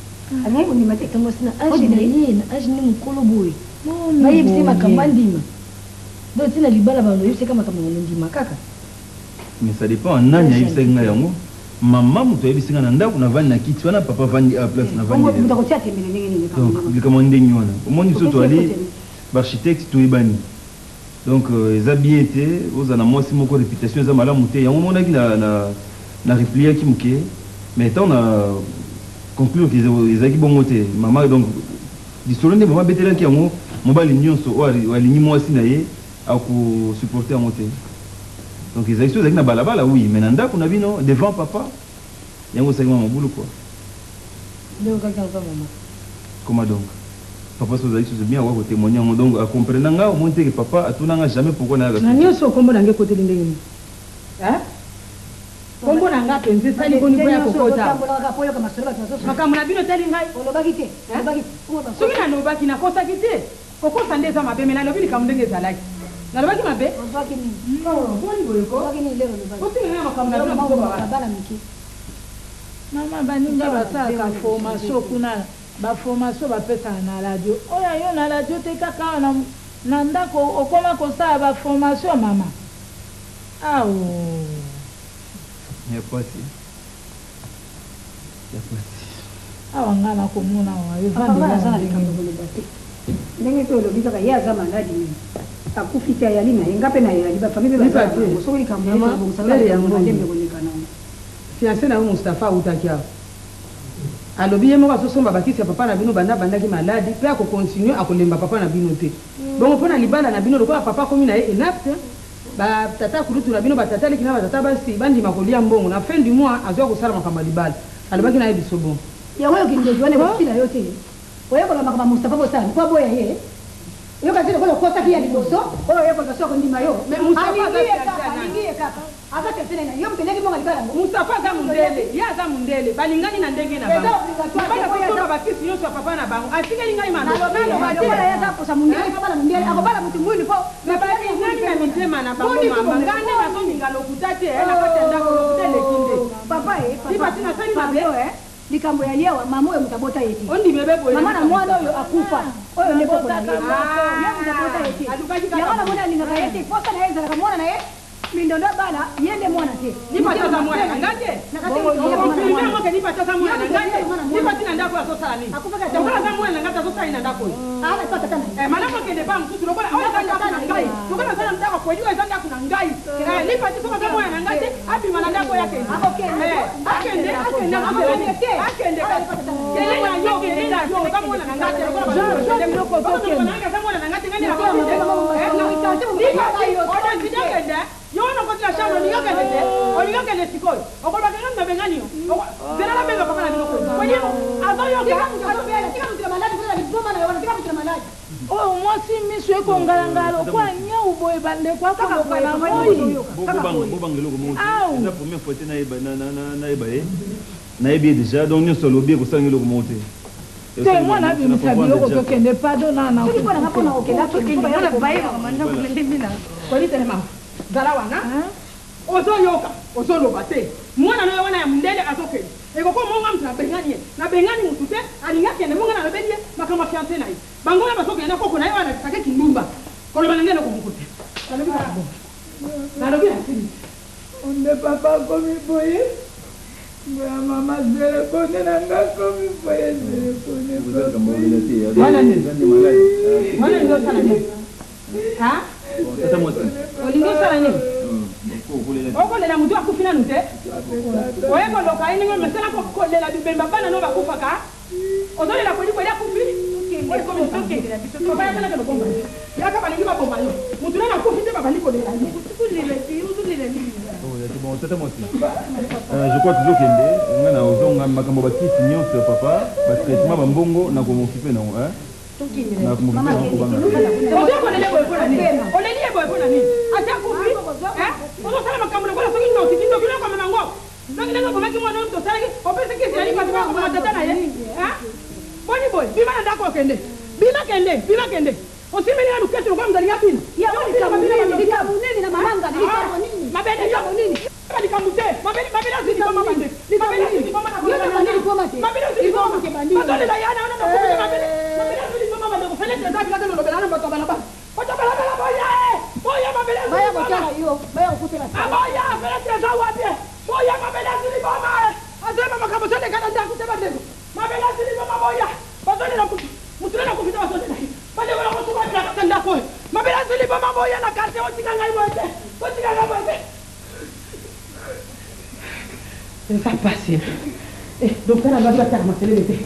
Alingaki kondima te. Mwasi na age Foti na na ye. ye, na age nde mokolo boye, Boni bayebisi ye makambo boye? andima? Donc ntina libala bando oyebisaka makambo, bando ndima kaka. Mais ça dépend nani ayebisaki ngai yango. Mama moto ayebisi ngai na ndako, navandi na kiti wana, papa avandi a place navandi. Bongo moto akotia tembe na ndenge nini? Donc likambo ndenge wana omoni biso Opesi ye toali foti nini? baarchitecte toyebani. Donc eza bien te ozala na mwasi moko réputation eza malamu te. Yango omonaki na repliaki moke, mais ntango na conclure ke ezalaki bongo te mama, donc lisolo nde mama abetelaki yango, mobali nyonso oyo alingi mwasi na ye akosupporte yango te. Donc ezalaki so ezalaki na balabala, oui, mais na ndako na bino devant papa, yango esalaki mwa mobulu quoi. Nde okaki yango mpa mama? Comment donc? Papa so ozalaki susu bien, akoka kotémoigne yango. Donc acomprena nga, omoni te ke papa atuna nga jamais pourquoi nayaka. Na nyonso nkombo na nga ekoteli ndenge nini? Nkombo na nga mpenza esali boni mpo ya kokota makambo na bino etali ngai? Olobaki te, olobaki. Soki nalobaki, nakosaki te. Kokosa nde eza mabe, me nalobi likambo ndenge ezalaki. Nalobaki mabe? Ozwaki nini? Boni boye ko? Ozwaki nini lelo olobaki? Otinga nga makambo na bino bizoba. Bana mike. Mama, baninga basalaka formation kuna, baformation bapesaka na radio oyo yo na radio te, kaka awa na ndako okoma kosala baformation mama awo. Ya pasi, ya pasi. Awa ngai nakomona awa. Papa nga naza na likambo koloba te. Ndenge mpe olobi kaka ye aza maladi me akufi te, ayali na ye, nga mpe nayali, bafamille mpe baza na bango. Soki likambo ye tobongisaka likambo malembe koleka nango. Fiancé na yo Mustapha autaki awa, alobi ye moko azosomba bakisi ya papa na bino banda abandaki maladi, mpe akocontinue, akolemba papa na bino te. Bongo mpo na libala na bino, lokola papa akomi na ye inapte, batata kulutu na bino, batata leki na batata basi bandima kolia mbongo na fin du mois, azwa kosala makambo ya libala. Alobaki na ye biso bon. Yango oyo kindoki wana ekosila yo te. Oyekola makambo ya Mustapha, bosala mpo aboya ye. Oyoka te lokola okosaki ya liboso oyo oyekola so akondima yo. Mais Mustapha aza Alingi ye fiancé kaka, ya nani? alingi ye kaka, aza fiancé na ye, yo moto eleki mbongo libala yango. Mustapha aza mundele, ye aza mundele, balingani na ndenge na Eza bango. obligatoire Mobali te, po ye akosomba bakisi nyonso ya papa na bango, atikeli ngai Nalobi maloba te. lokola ye aza kosa mundele, mpo bala mundele akobala motu mwindu mpo Mais balingani na na mitema na bango mama. Nga nde nazolinga lokuta te eh, na kati ya ndako lokuta eleki nde. Papa eh, papa. Lipati nasali mabe. Pardon, eh. Likambo ya liawa mama oyo moto abota ye te. Ondimi ebe boye. Mama na mwana oyo akufa. Oyo nde koko na ye. Ah. Ye moto abota ye te. Alukaki kaka Yango namoni alingaka ye te. Posa na ye ezalaka mwana na ye. Mindondo abala ye nde mwana te. Lipati aza mwana na nga te. Okonfirme yango ke Lipati aza mwana na nga te. Lipati na ndako oyo azosala nini? Lokola aza mwana na nga te azosala nini na ndako oyo? Eh, malamu akende epai mosusu lokola oyo eza ndako na ngai. Lokola aza na ndako kwedi oyo eza ndako na ngai. Eh, Lipati soki aza mwana na ngai te abima na ndako oyo akende. Eh, akende akende azozela nini? Akende kasi. Kende na yo, kende na yo, oza mwana na ngai te lokola bato na ngai aza mwana na ngai te ngai nde nakoki te. Eh, Lipati, odeside okende. Yo wana okoti na chambre olingi okende te? Olingi okende sikoyo? Okoloba ke nga mutu nabengani yo? Zela nabenga papa na bino kwedi. Kwedi azoyoka? Oyo mwasi misu ekongalangala lokola niawu boye bandeko akoloka na moi. Bobanga eloko moko te. Au. Eza première fois te nayeba nayeba ye. Nayebi ye dejà donc nionso alobi ekosala nga eloko moko te. Te mwana abimisa biloko tokende pardon na na Kwedi telema zala wana ozoyoka ozoloba te mwana nayo wana ya mundele azokende ekoko monga mutu nabengani ye nabengani mutu te alingi akende monga nalobeli ye makambo ya fiance na ye bango wana bazokende na koko na ye oyo alakisaka ye kindumba koloba na ngai eloko moko te nalobi kaka bongo nalobi nasilisi Onde papa akomi boye boya mama zelekone na nga akomi boye zelekone. Wana nini? Wana olingi osala nini? Ha? Olingi osala nini? Okolela moto akufi nanu te? Oye koloka ye ndenge omesana kolela bibemba bana no bakufaka? Ozolela kweli kweli akufi? Papa yaka nake lobomba yo. Yaka balingi baboma yo. Mutu nanu akufi te babandi kolela ye. Bon, tata mwasi. Je crois tozokende nga na ozonga makambo ba kisi nyonso ya papa ba traitement ba mbongo na ko m'occuper nango hein. Na ko m'occuper nango kobanga te. Ozo kolela boye pona nini? Oleli ye boye pona nini? Asi akufi? Hein? Ozosala makambo lokola soki ndoki, kindoki nayo komema ngo. Soki ndenge obomaki mwana oyo tosalaki, opesi kisi ya lipati mpo akoboma tata na ye? Hein? Boni boye? Bima na ndako oyo kende. Bima kende, bima kende. Osimbeli nga luketu lokola moto alingi abina. Yango likambo nini? Likambo nini na mama Ngadi? Likambo nini? Mabele Likambo nini? Likambo te. Mabele mabele azwi liboma bande. Mabele azwi liboma na Yo na bandi liboma te. Mabele azwi Liboma liboma. moto ebandi. Bazolela yana wana na kufi mabele. Mabele azwi liboma bande. Fenetre eza bilaka lolobela na bato ya balabala. Bato ya balabala boya eh. Boya mabele azwi Baya liboma. kotala yo, baya kokutela Ah, boya fenetre eza wapi eh. Boya mabele azwi liboma eh. Azoyeba makambo ezoleka na ndako te bandeko. Mabele azwi liboma boya. Bazolela mutu. Mutu nani akufi te bazolela ye. Bandeko nakosuka wapi na kati ya ndako oyo. Mabele azwi liboma boya na quartier botika ngai boye te. Botika ngai boye te. Eza pasi. Eh, docteur alobaki atiaka makelele te.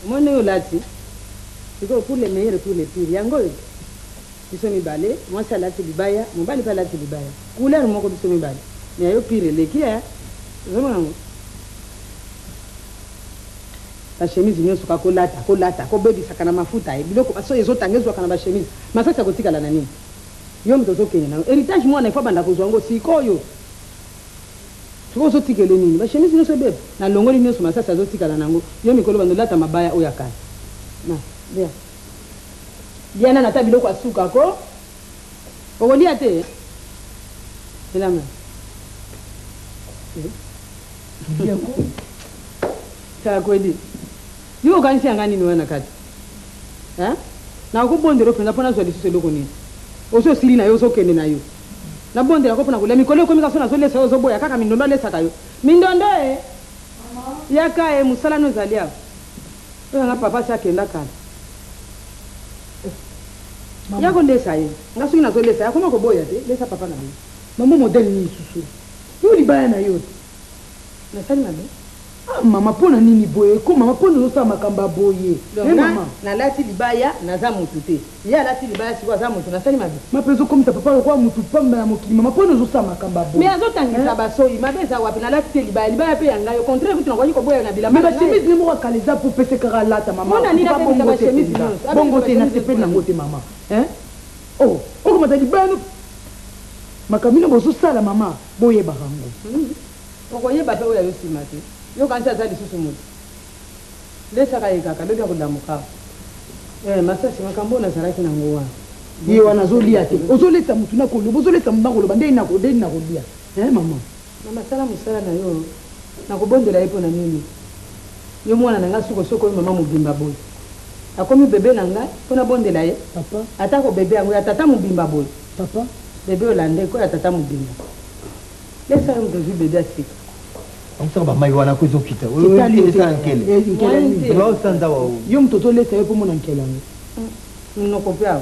Omoni ndenge olati? Sikoyo pour le meilleur et pour le pire yango oyo biso mibale mwasi alati libaya mobali pe alati libaya couleur moko biso mibale mais ya yo pire eleki eh ozomona yango ba chemise nionso kaka kolata kolata kobebisaka na mafuta eh biloko ba soyi ezotanga ezwaka na ba chemise masasi akotikala na nini yo moto ozokende na yango heritage mwana il faut abanda kozwa yango sikoyo Sikoyo ozo tikele nini? Ba chemise nioso ebeba? Na longoli nioso masasi azo tikala na ngo. Yo mikolo bando lata mabaya oyo ya kala. Na lia. Lia nanu ata biloko ya suka ko. Oko lia te? Mela mayi. Eh. Lia ko. Tala kwedi. Yo okanisi ya nga nini wana na kati? Hein? Nako bondela yo penza po nazua lisusu eloko nini? Osi osili na yo ozo kende na yo. Nabondela ko pona kolia mikolo ekomi kaka soki nazo lesa yo ozo boya kaka mindondo alesaka yo mindondo eh yaka eh musala no ezali awa oyo nga papa asi akenda kala eh yako lesa ye nga soki nazo lesa ye akoma koboya te lesa papa na bino. Maman modèle nini susu yo libaya na yo te. Nasali mabe? Ah mama pona nini boye ko mama pona ozosala makambo ya boye Donc eh nga mama. nalati libaya naza mutu te ye alati libaya sikoyo aza mutu nasali mabe? Ma pe ozokomisa papa lokola mutu pamba na mokili mama pona ozosala makambo ya boye Mais azotangisa eh. ba soyi mabe eza wapi nalati te libaya libaya pe ya ngai au contraire kutu nakoki koboya na bilamba Mais ba na ngai. chemise ne moko ya kala eza po pese kaka alata mama Pona nini en tout cas abebisa bongo ba te chemise penza nionso abebisa bongo ba te na chemise nionso sepeli pona nango nini? te mama eh oh okomata libaya no makambo bino bozosala mama boyebaka ngo. Okoyeba pe oyo ya yo sima te. Yo okanisi aza lisusu mutu? Lesaka ye kaka, lobi akolamuka. Eh masasi makambo oyo nazalaki na ngo wana. Ye wana azolia te. Ozolesa mutu na koloba, ozolesa mutu na koloba ndenge nini ndenge nini nakolia? Hein maman. Mama sala musala na yo nakobondela ye pona nini yo mwana na nga suko soki oyo mama mobimba boye akomi bebe na nga po nabondela ye Papa. Ata ko bebe yango ya tata mobimba boye Papa. Bebe olanda eko ya tata mobimba lesa yo moto ozui bebe ya sika. Osaka ba mayi wana ko ezokita. Etali yo te. Esala nkele. Eh, nkele nini? Ba osanza wa. Yo moto ozolesa ye po omona nkele yango. Munoko pe awa.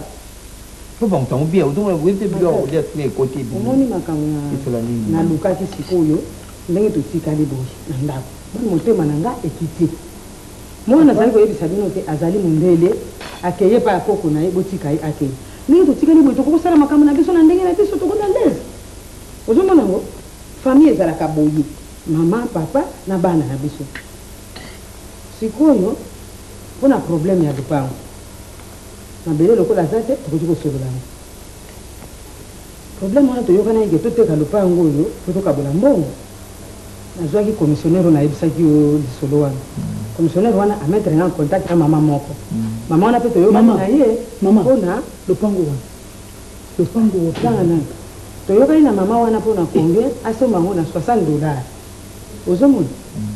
Po ba moto yango bien ozomona boye te biloko ya kolia soki ekoti ebimi. Omoni makambo na Esola nini? nalukaki sikoyo ndenge totikali boye na ndako boni motema na nga ekiti mwana nazali koyebisa bino te azali mondele akei epai ya koko na ye botika ye akei ndenge totikali boye tokoki kosala makambo na biso na ndenge na biso tokomi à l'aise ozomona yango famille ezalaka boye mama papa na bana na biso sikoyo mpo na problème ya lupango Mabele lokola aza te tokoki kosolola yango. Problème wana toyokanaki ke toteka lopango oyo po tokabola mbongo. Nazuaki commissionnaire oyo nayebisaki yo lisolo wana. Commissionnaire wana a mettre nga en contact na mama moko. Mama wana pe toyokani na ye pona. Lopango wana? Lopango wapi? Tanga nanu. Toyokani na mama wana pona combien asomba yango na 60 dollars. Ozo mona?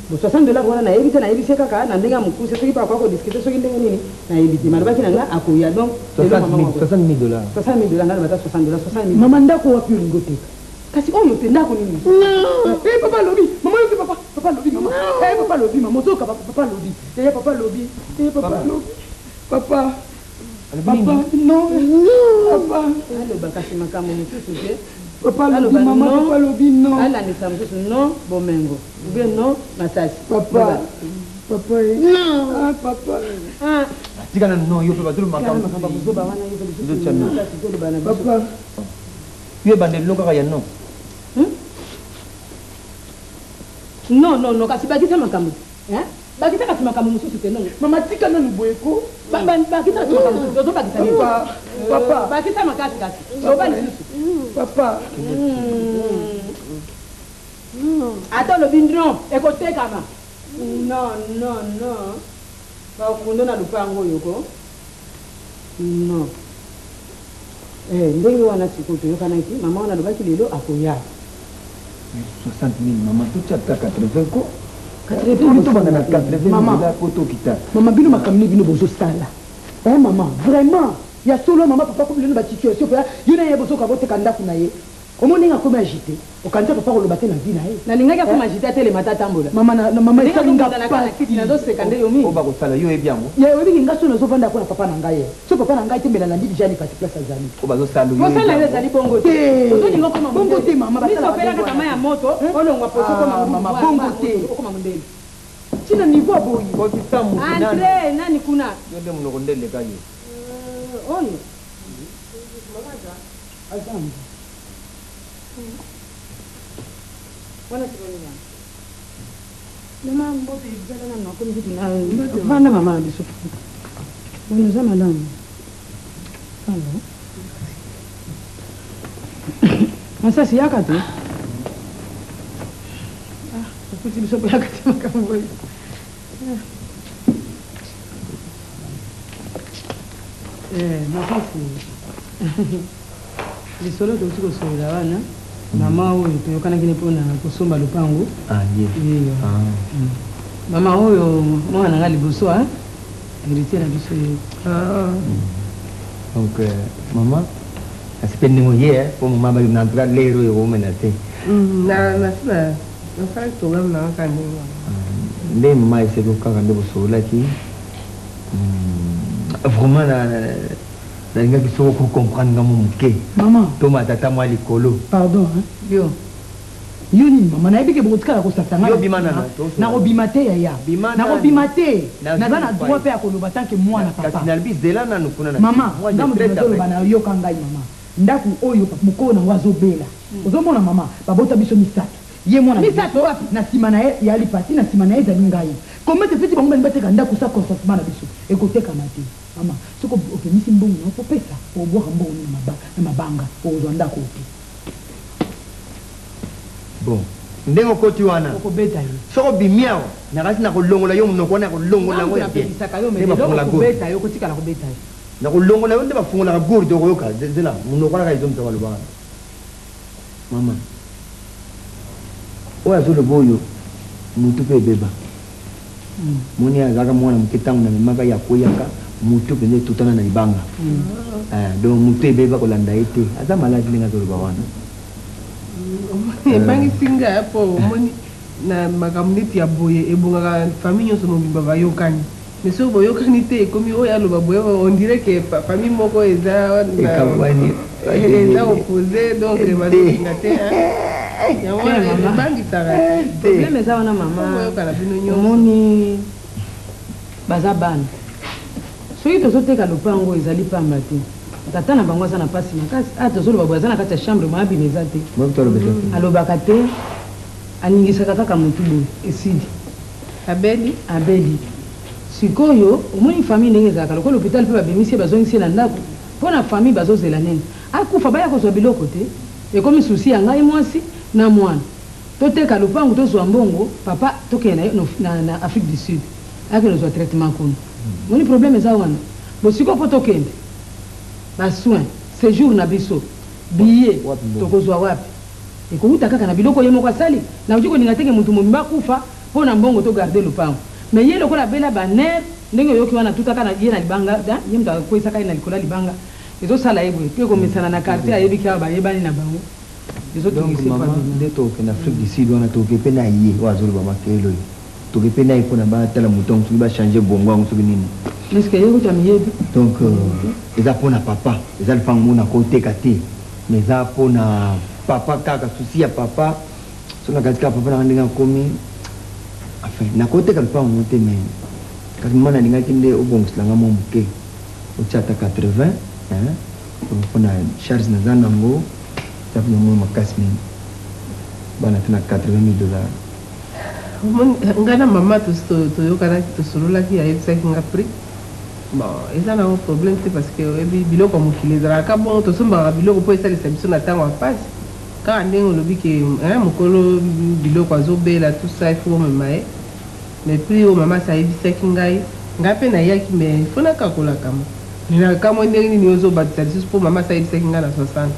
Bon 60 dollars wana nayebi te nayebisi ye kaka na ndenge ya mokuse soki pe akoya ko discuter soki ndenge nini nayebi te mais alobaki na nga akoya donc lelo mama moko 60 000 dollars. 60 000 dollars nga naloba ata 60 dollars 60 000 Mama ndako wapi olingi oteka? Kasi oyo te ndako nini mosusu? Eh papa alobi mama yoki papa papa alobi mama eh papa alobi mama ozoyoka papa alobi yaya papa alobi eh papa alobi papa papa non papa Aloba kasi makambo mosusu te. Papa alobi Aloba mama non, papa alobi non. Alandisa mosusu non bomengo ou bien non masasi. Papa papa eh. Ah papa. Ah. Tika nanu non yo pe bazolo Tika makambo. makambo ya buzoba wana yo pe lisusu Ozotia non. masasi toloba na biso. Papa. Yo ebandeli no kaka ya non. Hum? Non non non kasi bakisa makambo hein? Bakisa kasi makambo mosusu te non. Mama tika nanu boye ko. Ba ba bakisa kasi makambo mosusu ozo bakisa nini? Papa papa. Bakisa makasi kasi. Loba lisusu. Papa. Ata olobi non ekotekama. Non non non. Bakundo na lupango oyo ko. Non. Eh ndenge wana sikoyo toyokanaki mama wana alobaki lelo akoya. Mais 60 000 maman totia ata 80 ko. 80 tobanda na 80 000 dollars po tokita. Maman bino makambo nini bino bozo sala eh maman vraiment ya solo maman papa akomi lelo na ba situation penza yo na ye bozoka boteka ndaku na ye omoni ndenge akomi agite okanisi papa akoloba te na vie na ye Nalingaki akoma agite atelema ata atambola. Maman na maman Ndenge esali nga azobunda na kati na kiti pasi. nazoseka nde yo mingi. Oyo bakosala yo oyebi yango. Yaya oyebi ke nga soki nazo vanda ko na papa na ngai eh soki papa na ngai te mbele alandi dejà lipati place azali. Oyo bazo sala yo Kosala oyebi yo yango. ezali bongo te. Te Ozolinga okoma bongo mondele. te maman Miso basalaka opelaka ndenge kaka wana mayi ya te. moto olongwa poso okoma Ah ngulu maman mwa bongo mayi ya te. moto okoma mondele. Ti na niveau ya boye. Kotisa mutu nanu. Entre nani kuna? Yo nde munoko nde eleka yo. Euh oyo. Aza nde. Wana sikoyo nini yango? Mama mbote zala nanu nakomi kutu na vanda mama na biso boni oza malamu fanda masasi yaka te ah, okuti biso mpe yaka te makambo oyo ah. Eh, masasi Lisolo touti kosolola wana, mama oyo toyokanaki ne mpo na kosomba lopango. Ah, ye. Ye. Ah. Mama oyo mwana na nga liboso hein, heritier na biso ye. Ah. Donc euh, maman, nasepeli ndenge oye eh, po mama ba na en tout cas lero oyo okomela te. Na na na nasalaki programme na nga kaka ndenge wana. Nde mama eseki kaka nde bosololaki. Vraiment na, na Nalingaki soki oko comprendre nga mua muke. Maman. Tomata ata mua likolo. Pardon hein. Yo. Yo nini maman nayebi ke bokotikala kosasa nga Yo na bima sima. nanu tosola. Nakobima te yaya. Bima nanu. Nakobima te. Nazui Naza na mopaya. droit pe ya koloba tant que muana papa. Kasi nalobi zela nanu kuna na sima. Maman Moi nga je mutu traite nazoloba avec. nayo yoka ngai maman. Ndaku oyo mukolo nango azobela. Ozomona maman babota biso misatu. Ye mwana Misato liboso wapi? na sima na ye ya lipati na sima na ye ezali ngai. Comment se fait-il bango balingi bateka ndaku sans consentement na biso? Ekotekama te. Mama soki obimisi mbongo na yo po opesa okobwaka mbongo no na mabanga okozwa ndako oyo te. Bon ndenge okoti wana Okobeta ye. soki obimi awa nakasi nakolongola yo munoko wana nakolongola Nga yango mutu ya bien napekisaka yo mais nde lelo bafungola gauche. okobeta ye okotikala kobeta ye. Nakolongola yo nde bafungolaka gourde okoyoka zela monoko wana kaka ezongisa maloba wana. Mama oyo azoloba oyo mutu pe ebeba. Moni azalaka mwana moke ntango namemaka ye akweyaka mutu mpenza etutana na libanga. Eh, donc mutu ebeba kolanda ye te. Aza malade ndenge azoloba wana. Ebangisi nga po omoni na makambo neti ya boye ebongaka famille nyonso mobimba bayokani. Mais soki boyokani te ekomi oyo aloba boye on dirait que famille moko eza ekabwani eza opposé donc bazolinga te yango wana ebangisaka. Problème eza wana mama, boyokana bino nyonso. Omoni baza bana, soki tozoteka lopango ezali pamba te. Tata na bango aza na mpasi makasi. A tozoloba boye aza na kati ya chambre, moya bima eza te, alobaka te, aningisaka kaka motu boye esili. Abeli. Abeli. Sikoyo omoni famille ndenge ezalaka, lokola hôpital mpe babimisi ye bazongisi ye na ndako mpo na famille bazozela nini akufa baya kozwa biloko te. Ekomi souci ya ngai mwasi na mwana toteka lopango tozwa mbongo papa tokende na ye na Afrique du Sud akende kozwa traitement kuna. Omoni problème eza wana. Bo sikoyo mpo tokende ba soins, séjour na biso, billet tokozwa wapi? Ekowuta kaka na biloko ye moko asali. Nakoki kolinga te ke mutu mobimba akufa mpo na mbongo to garder lopango. Mais ye lokola abela ba nerfs ndenge oyoki wana atutaka na ye na libanga, ye mutu akweyisaka ye na likolo ya libanga, ezosala ye boye. Mpe komesana na quartier ayebi ke awa bayebani na bango. Donc mama nde tokokende Afrique du Sud wana toke mpe na ye oyo azoloba makelele oyo toke mpe na ye mpona batala moto yango soki ba changer bongo yango soki nini. Est-ce que ye kutu amiyebi? Donc eza mpona papa, eza lupango moko nakoteka te, mais eza mpona papa kaka, souci ya papa. So na kati kaka papa nanga ndenge akomi, enfin nakoteka lupango ngo te, mais kasi mama nalingaki nde obongisela nga mwa moke, otia ata 80 hein, mpona charge naza nango eza mpona mwa makasi mingi bana te na 80 000 $. Ngai na mama toyokanaki, tosololaki, ayebisaki nga prix. Bon, eza nango problème te parce que oyebi biloko ya mokili ezalaka bongo, tosombaka biloko mpo esalisa biso na ntango ya mpasi. Kaka ndenge olobi ke mokolo biloko azobela, tout ça, il faut omema ye. Mais prix oyo mama asi ayebisaki ngai, ngai mpe nayaki, mais il faut nakakolaka ma nakamwe ndenge nini ozobakisa lisusu mpo mama asi ayebisaki ngai na 60.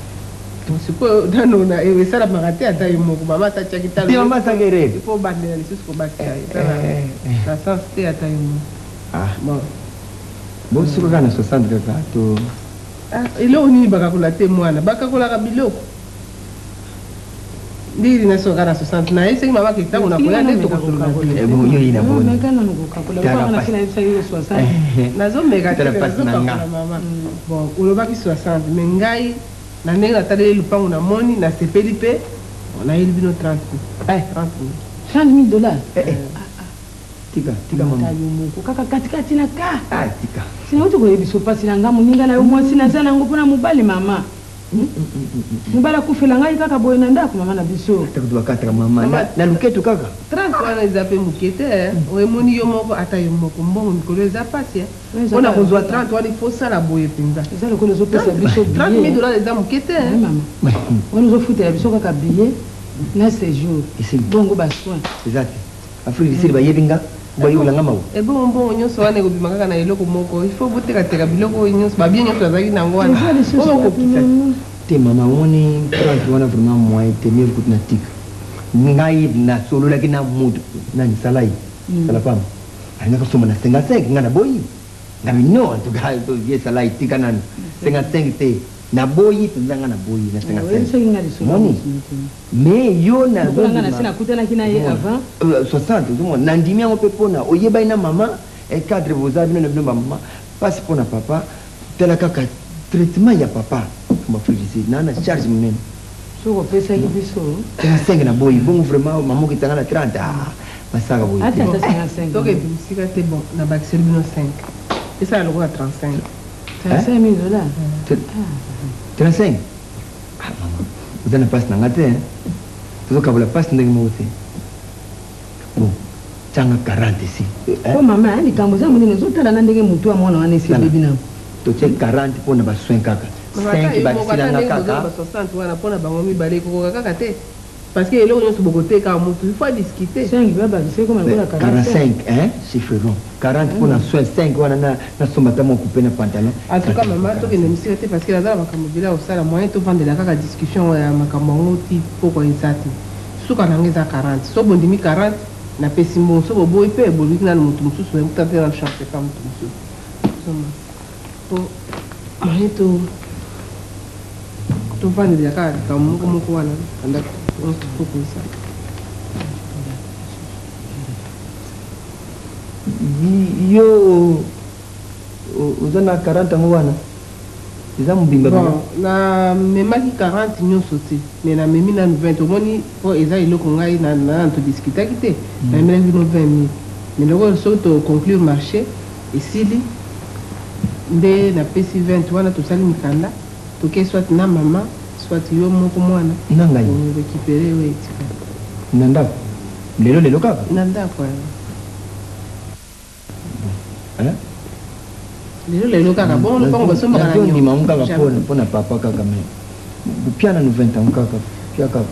Sikoyo nano esalamaka te, ata ye moko mama asi atiaki talo. Mama asaki erreur. Il faut obandela lisusu kobakisa, eza na sens te, ata ye moko. Ah bon, bosuka kaka na 60 kaka to. Eloko nini bakakola te mwana, bakakolaka biloko ndiri na soka na 60 na ye. Sengi mama ke ntango nakoya nde tokosolola. Yo yina boni? Nazomeka te, nazokakola mama. Bon, olobaki 60, mais ngai na ndenge nataleli lupango namoni nasepeli mpe nayeli bino 30 30. 30 000 $. Tika, tika mama. Yo moko kaka katikati na ka. Ah, tika. Sinauti koyebisa mpasi na nga, moninga na yo mwasi, naza nango mpona mobali mama. Mobali akufela ngai kaka boye na ndako, mama na biso. Bakataka mama na luketu kaka. 30 wana eza mpe moke te. Emoni yo moko, ata yo moko, mbongo mikolo eza pasi mpona kozwa 30 wana, il faut osala boye mpenza. Eza lokola ozopesa biso 30 000 dollars eza moke te. Mama wana ozofutela biso kaka billet na séjour, bongo basoin? Eza te. Afrique du Sud bayebi nga, bayokolanga mawa. Ebongo mbongo nyonso wana ekobima kaka na eloko moko? Il faut botekateka biloko oyo nyonso, babiens nyonso bazalaki nango wana oyo okokisa. Te mama, omoni 30 wana vraiment moyen te, mieux kutu na tika. Ngai nasololaki na mutu nani salai sala pamba, alingaka soma na 55, ngai naboyi. Ngabi non, en tout cas ye salai tika nanu 55 te, naboyi mpenza, ngai naboyi na 55 moni. Mais yo nakutanaki na ye avant. 60 ozomona nandimi yango mpe mpona oyebani na mama cadre boza bino na bino bamama mpasi mpona papa. Tala kaka traitement ya papa mafrigisi na charge monene. Soki opesaki biso. 55 na boyi bongo vraiment mama okitanga na 30, ah basaka boye. Ata 55. Soki ebimisika te, bon, nabakiseli bino 5, esala lokola 35. 35 000 dollars. 35, ah mama, oza na mpasi na nga te, tozokabola mpasi ndenge moko te. Bon, tianga 40 esi. Po mama, likambo eza monene, ozotala na ndenge motu ya mwana wana esi ebebi nango. Totie 40 mpona basoin kaka, 5 bakisilanga kaka. 60 wana mpona bango mibale ekokoka kaka te. Parce que eloko nyonso bokoteka mutu, il faut discuter. 5 babakisa ekoma lokola 45 hein, chiffre rond. 40 mpona soin, 5 wana nasomba ata mwa coupe na pantalon. En tout cas, mama, tokende mosika te parce que naza na makambo ebele ya kosala. Moyen tovandela kaka discussion ya makambo yango ti pokwa eza te. Suka na yango eza 40. So bondimi 40, napesi mbongo. So boboyi mpe boluki nanu motu mosusu, nakuta mpe nanu chance epa motu mosusu. Ozomona po moyen to tovandela kaka likambo moko moko wana banda poko eza. Yo oza na 40 yango wana eza mobimba? Bon, namemaki 40 nyonso te, mais namemi nanu 20. Omoni, po eza eloko ngai nanu todiskutaki te. Namemelaki bino 20 000, mais lokola soki toconclure marché esili nde napesi 20 wana. Tosali mikanda, toke soit na mama, soit yo moko mwana. Na ngai. Récupérer oyo etikali. Na ndako lelo lelo kaka? Na ndako ayo. Hein? Lelo lelo kaka bongo, lopango basombaka na Nazondima yango kaka mpona papa kaka, mais pia nanu 20 yango kaka, pia kaka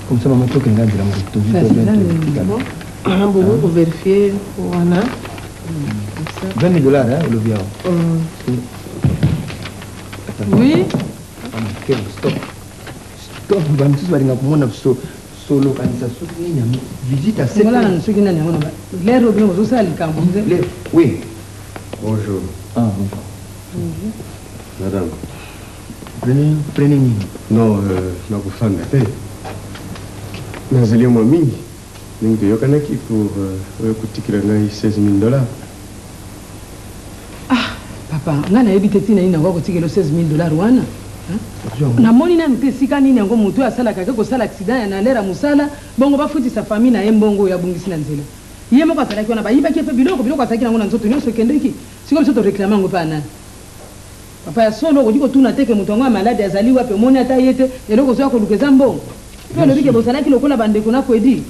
comme ça. Mama, tokenda nzela moko, tozwi Kasi 20. Bon, mama, bokoki kovérifier wana. 20 000 dollars, hein, olobi awa. Oui. Ok, stop, stop. Bamisusu balingaka komona so solo kanisa soki nini yango visite à Ngola nanu soki nani yango na lero bino bozosala likambo nze. Oui. Bonjour. Ah, bonjour. Madame. Prenez, prenez nini. Non, nakofanda te. Nazali mwa mingi. Ndenge toyokanaki pour oyo kotikela ngai 16 000 dollars. Papa, ngai nayebi te ntina nini yango akotikela 16 000 dollars wana. Namoni nanu te esika nini yango motu oyo asalaka ake kosala accident ya na lere ya mosala, bongo bafutisa famille na ye mbongo oyo abungisi na nzela. Ye moko azalaki wana, bayibaki ye mpe biloko, biloko azalaki nango na nzoto nyonso ekendeki. Sikoyo biso toréclamer yango mpe ya nani? Papa, ya solo okoki kotuna te ke moto yango ya malade azali wapi? Omoni ata ye te. Eloko ozoya koluka eza mbongo, mpe olobi ke bozalaki lokola bandeko na Kwedi.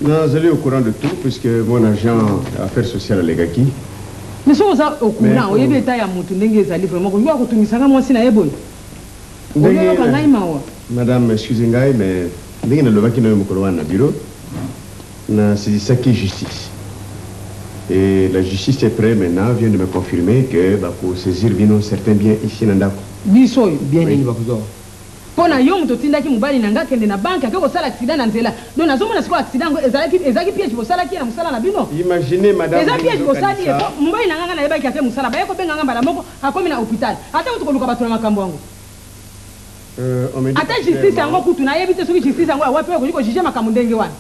Nazali au courant de tout puisque mon agent affaires sociales alekaki. Mais soki oza au courant, oyebi eta ya motu ndenge ezali, vraiment koki kotungisanga mwasi na ye boye, oyoyoka ngai mawa. Madame, excuse ngai, mais ndenge nalobaki na yo mokolo wana na bureau, nasaisisaki justice et la justice est prête maintenant, vient de me confirmer que bakosaisir bino certains biens ici na ndako. Biso oyo? Bien nini bakozwa? Mpo na yo moto otindaki mobali na nga akende na banque, ake kosala accident na nzela. Donc nazomona sikoyo accident yango ezalaki piège bosalaki ye na mosala na bino. Imaginez, madame. Eza piège bosali ye, po mobali na nga, nga nayebaki ake mosala, baye kobenga nga mbala moko akomi na hôpital. Ata kutu koluka bato na makambo yango. On me dit Ata justice yango kutu nayebi te soki justice yango ya wapi oyo ekoki kojuger makambo ndenge wana.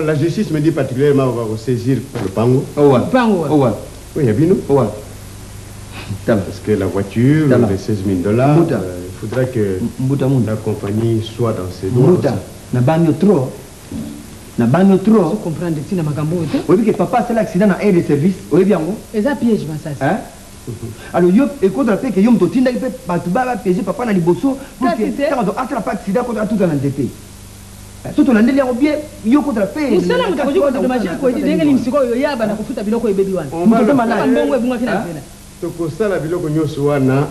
La justice me dit particulièrement on va saisir le pango. Pango? Owa. Oui, il y a bino. Owa. Parce que la voiture, Tala. les 16 000 dollars, Mbuta. Il faudra que Mbuta Munda. la compagnie soit dans ses droits. Mbuta, nabangi yo trop, nabangi yo trop. Comprendre ntina makambo oyo te. Oyebi ke papa asala accident na aire de service, oyebi yango? Eza piège, Masasi. Hein? Alors yo ekozala mpe ke yo moto otindaki mpe bato bapiéger papa na liboso pour Kasi que te. ntango asala pa accident koto atuta na nzete. So tolandeli yango bien, yo kozala mpe Mosala moto akoki kodédommager Kwedi ndenge nini sikoyo ya banda kofuta biloko ebebi wana? On va le Kaka faire. mbongo ebungaki na nzela. Tokosala biloko nyonso wana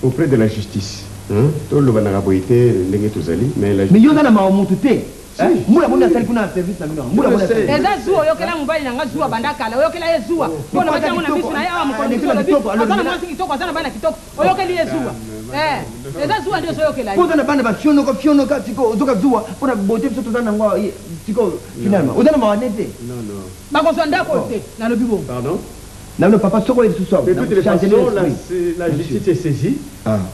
auprès de la justice. Hein? Tolobanaka boye te ndenge tozali, mais la Mais yo oza na mawa motu te. Mbula boni asali kuna na service na bino? Mbula boni asali? Eza zuwa. Oyokela mobali na nga zuwa banda kala, oyokela ye zuwa mpo na batia yango na miso na ye awa. Mokolo mosusu olobi aza na mwasi kitoko, aza na bana kitoko, oyokeli ye zuwa. Eza zuwa nde ozoyokela ye. Mpo oza na bana bafionoka fionoka, siko ozoka zuwa mpona bote. Biso toza nango awa, siko finalement oza na mawa ne te. Non, non. Bakozwa ndako oyo te, nalobi bongo. Pardon? Nano papa, soko oye lisusu awa. De toutes les façons, la justice est saisie.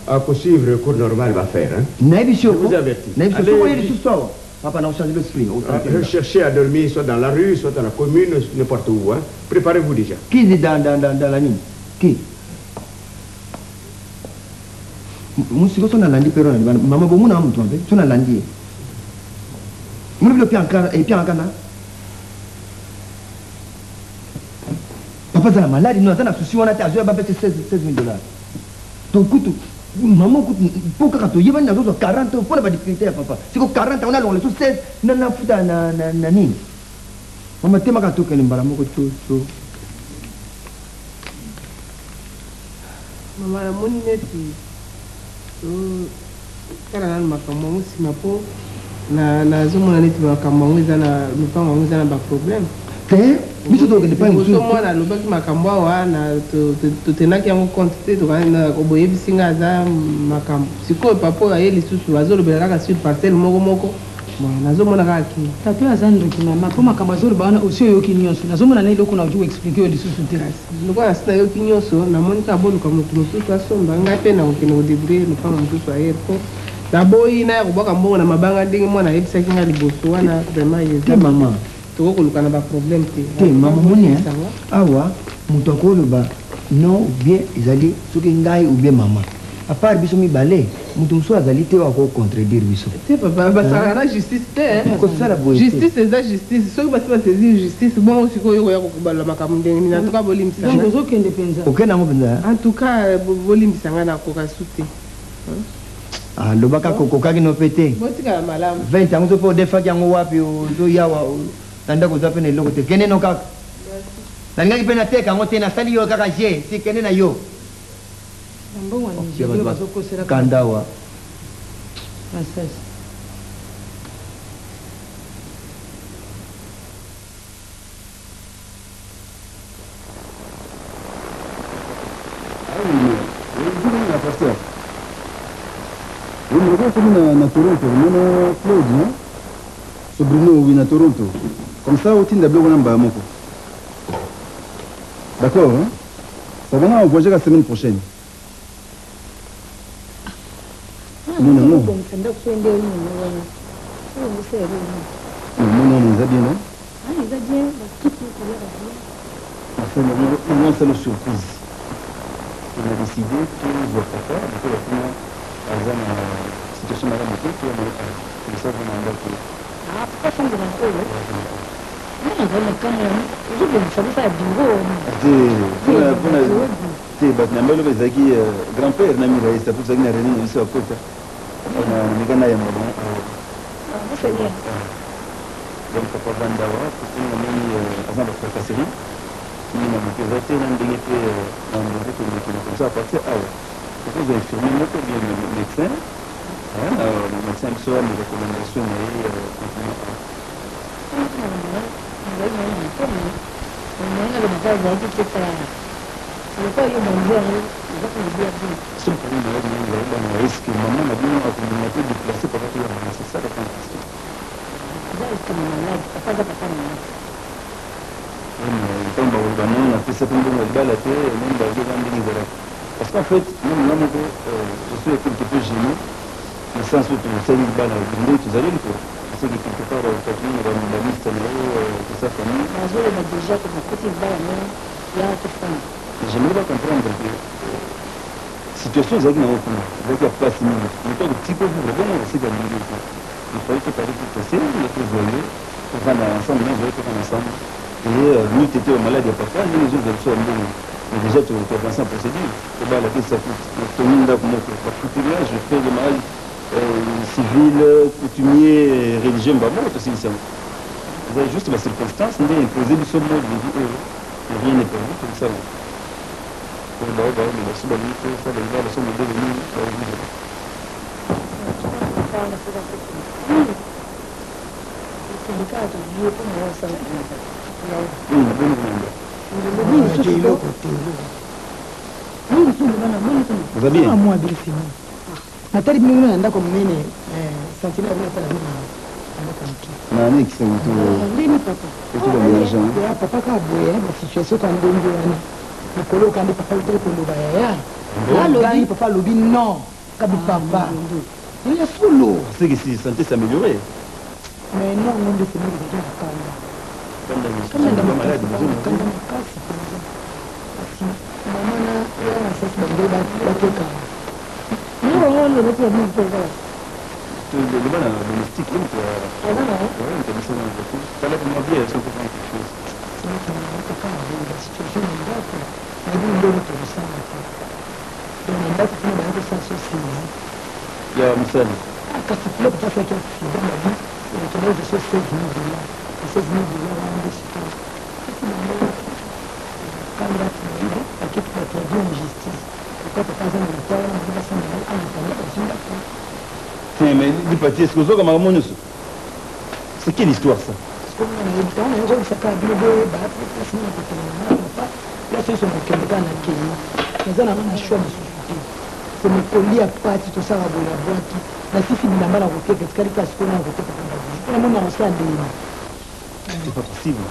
À poursuivre le cours normal va faire. Hein? Nayebi si Je vous avertis. nayebi Allez, soko oye lisusu awa, papa, na ochange l'esprit. Recherchez à dormir soit dans la rue, soit dans la commune, n'importe où. Hein? Préparez-vous déjà. Qui est dans la nini? Qui musiko so nalandi mpe na libanda? Mama, bomona moto mabe so nalandi ye, moni bilo epianga kanda. Papa aza na maladi no, aza na susi wana te, azoya bapesi 16 000 dollars. To kutu mama kutu mpo kaka toyebani, nazozwa 40 mpo na badifficulté ya papa. Siko 40 wana alongola so 16 na nafuta na nini? Mama, temaka, tokende mbala moko to so. Mama, namoni neti totala nanu makambo yango nsima mpo Nazomona neti makambo yango eza na lopango yango eza na baproblème. Te, biso tokokende epai mosusu. Liboso mwana alobaki makambo awa na totenaki yango compte te, boyebisi nga aza makambo. Sikoyo papa oyo aye lisusu azolobela kaka sur parcelle moko moko. Bon, nazomona kaka ki. Tata oyo aza ndoki mama, mpo makambo azoloba wana osi oyoki nyonso. Nazomona na eloko nakoki koexplike yo lisusu te. Lokola nasi nayoki nyonso, namoni kaka boluka moto mosusu asomba, ngai mpe nakokende kodebrouiller lopango mosusu ailleurs mpo naboyi naya kobwaka mbongo na mabanga ndenge mwana ayebisaki ngai liboso wana vraiment eza Te mama. Tokoki koluka na ba problème te. Te mama omoni hein, awa moto akoloba non ou bien ezali soki ngai ou bien mama. A part biso mibale, moto mosusu azali te oyo ako contredire biso. Te papa, basalaka na justice te hein. Kosala boye te. Justice eza justice, soki basi ba saisir justice bongo sikoyo yo okoya kobalola makambo ndenge nini? En tout cas bolimbisa Donc nga. ozokende penza. Okende yango penza hein. En tout cas bolimbisa nga nakoka su te. Ah loba kaka okokaki no pe te. Botikala malamu. 20 yango soki pe odefaki yango wapi ozoya awa na ndako oza pe na eloko te kende no kaka. Nalingaki pe nateka yango te nasali yo kaka jeu si kende na yo. Na mbongo ya Nigeria bazo koselaka Kanda awa. Masasi. Pasteur. Oui, mais comme na, na Toronto, mona Claude, non? Sobrino, oui, na Toronto. Comme ça, otinda biloko na mbala moko. D'accord, hein? Ça va, on voyage la semaine prochaine. Non, non, non. Non, non, non, eza bien, non? Eza bien, bakiti koyaka bien. Enfin, maman asala surprise. On a décidé tozwa papa lokola kuna aza na situation malamu te, toya na ye awa. Comme ça, vana ndako. Ah, papa chambre na oyo. Nga nazali na kamwa ozobongisa bosala bureau. Te, mpona te bato na mbalo ezalaki grand père na Miraesa mpo tozalaki na réunion na biso ya kota na meka nayamba bango awa. Donc papa vanda awa po kuna namoni aza na ba tracasserie mingi na moto eza te na ndenge mpe na ndenge tokende comme ça à partir awa okozwa infirmier moko bien médecin na médecin biso ameka kolanda soin na ye tranquillement awa. Seul problème na ye ezali bana est ce que maman na bino akondima te déplacer papa toya na c'est ça la grande question. Ntango bakoloba non napesa mpe mbongo ya libala te meme bazoka ndenge ezalaka parce qu'en fait meme nga moko je suis quelque peu gêné na sens oyo tosali libala ndenge tozali ko parce que quelque part okatuni na baliste na yo de sa famille. Bazoloba déjà que bakoti libala no ya tofanda. J'aimerais pas comprendre que situation ezalaki nango kuna ezalaki ya mpasi mingi moto akotika ovivre bongo esika alingi te. Il fallait toparer tout casser nde tozwa ye tovanda ensemble na ezali tovanda ensemble et nous tete ba malade ya papa ndenge ezozwa biso ya mbongo mais déjà to avance en procédure tobala te ça coûte totongi ndako moko bafuteli je fais le mariage civil coutumier religieux mba moko tosilisi yango eza juste ba circonstance nde impose biso mode de vie oyo mais rien n'est perdu tokosala oyo bao bao mais baso balingi tosala libala so modele nini baovivre. Natali bino bino na ndako monene, sentinelle abino asala bino na ndako ya moke. Ndeni papa papa kaka boye basituation ka ndenge wana mokolo oyo kandi papa utaki koloba yaya alobi papa alobi non kabi papa ya solo. C'est que si santé s'améliorer. Mais non non nde semeki ezalaki na kanda kanda makasi mpenza kasi mama na ya masasi bango bateka biloko yango wana elati ya mingi mpe eza loba na domestique ye moto ya moto ya biso na voiture tala mwa bien soki ofanda quelque chose. Kaka na boye basituation na ndako nayebi ndenge tokosala te. Donc na ndako kuna baye kosala so sezi ya mosali. Kasi kuna papa asalaki accident babi okendaki kozwa so 16 000 dollars. 16 000 dollars wana nde sikoyo soki bango kanda nayebi baketi batraduire en justice pourquoi papa aza na retard wana bango basala yango en attendant bazwi ndako. Te mais lipati est ce que ozoka makambo nyonso? C'est quelle histoire ça? Sikoyo nga nayebi te, wana nazoyebisa kaka bino boyeba place nini nakokende na nga papa, place nyonso nakokende kaka nakei, naza na nga na choix lisusu te. Se mokoli ya pati tosala boye na bwaki, nasisi bilamba na koteka, etikali kaka sikoyo nga na koteka mpo na bijou, mpo namoni nakosala ndenge nini. C'est pas possible.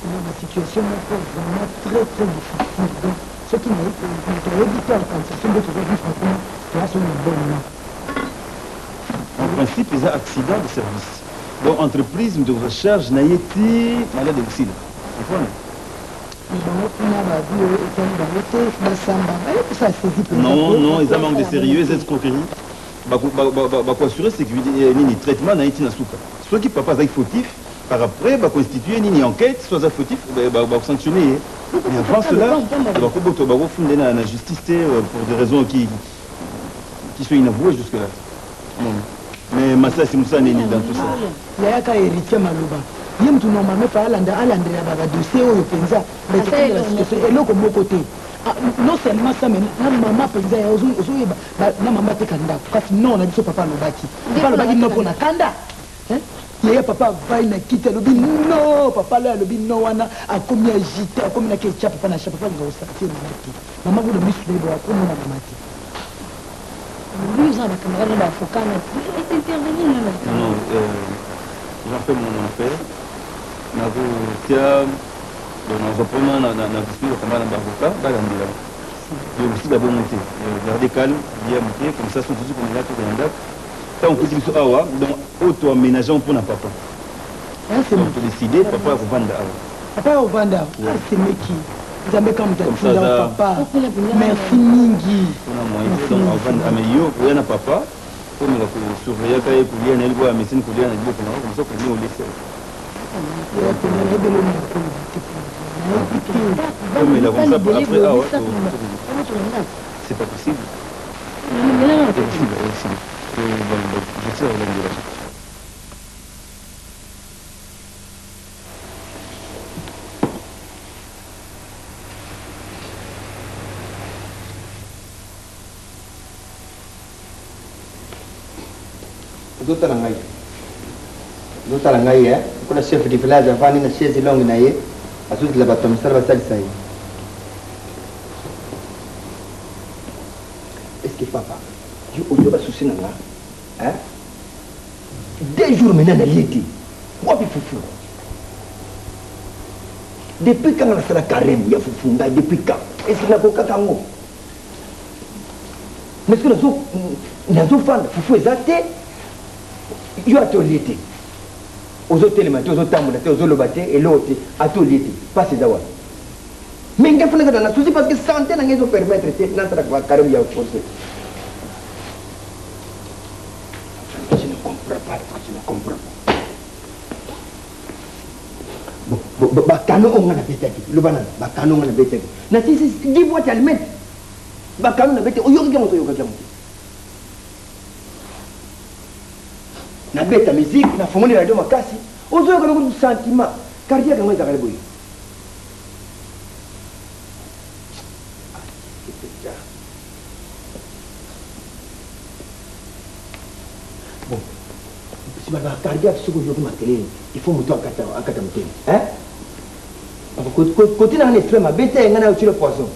Na ba situation moko vraiment très très difficile, donc soki moto ayebi te akokanisa so nde tozo vivre kuna toza so na bonne. En principe eza accident de service. Donc entreprise moto ekozwa charge na ye ti malade ekosila. Comprendre? Mais bango kuna ba vie oyo etali bango te, basamba baye kosala saisie penza. Non, non, eza manque de sérieux, eza escroquerie. Bako bako assurer sécurité eh, nini traitement na ye ti na suka. Soki papa azalaki fautif, par après bako instituer nini enquête, soit aza fautif, bako sanctionner ye. Mais avant cela, bako boto bako funda ye na justice te euh, pour des raisons qui qui sont inavouées jusque là. Bon. Mais masasi musala nini dans tout ça? Yaya ka héritier maloba ye mutu normalement fa alanda alandela ba ba dossier oyo penza mais tokomi na situation eloko moko te ah, non seulement ça mais na mama penza ya ozo ozoyeba na mama ateka ndako kasi non na biso papa alobaki papa alobaki non mpo na kanda hein? yaya papa avai na kiti alobi non papa loyo alobi non wana akomi agite akomi na ketcha papa na cha papa alinga kosentir mama te mama kuna misu na ye boye akomona mama te Lui oza na ba camarade na ba avocat na intervenir na na Non, non, euh, j'en fais mon affaire. Nakotia donc nazwa mpona na, na, na discuter bakamba na baavocat balandela yo kosila bongo te garde calme lia moke comme ça soki tozi komela tokenda ndako ntango okuti biso awa donc oyo toaménage yango mpona papa donc todécide papa ya kovanda awa papa ya kovanda awa asemeki Nzambe kaka moto atinda yo papa. Merci mingi. Pona moyen te donc avanda mais yo oya na papa omeka ko surveillaka ye kolia na ye lokola ameseni kolia na liboko na yo comme ça kolia olesa ye. Omela comme ça après awa c'est pas possible. C'est possible, possible. Je sais olandela. Ozotala ngai ozotala ngai eh? Lokola chef du village avandi na chaise longue na ye azozela bato ya mosala basalisa ye. Est ce que papa yo ozoba souci na nga hein? Deux jours maintenant nalie te wapi fufu depuis kanga nasala carême ya fufu ngai depuis quand est ce que nakokaka yango mais ce que nazofanda fufu eza te yo ata olie te ozotelema te ozotambola te ozoloba te eloko te ata olie te mpasi eza wapi mais ngai fo nazala na souci parce que santé na ngai ezopermettre te nasala carême ya force. Je ne comprends pas, je ne comprends pas. Bon, bon, bakano oyo nga nabetaki, loba nanu, bakano oyo nga nabetaki. Nasisi 10 boîtes ya allumettes. Bakano nabeti, oyokaki yango to oyokaki yango te? Nabeta musique, nafongoli radio makasi, ozoyoka noko sentiment cardiaque yango ezalaka boye. Bon, si ba cardiaque soki oyoki makelele, il faut moto akata akata motema. Hein? Côté na nga esprit mabe te, nga na otilo poison.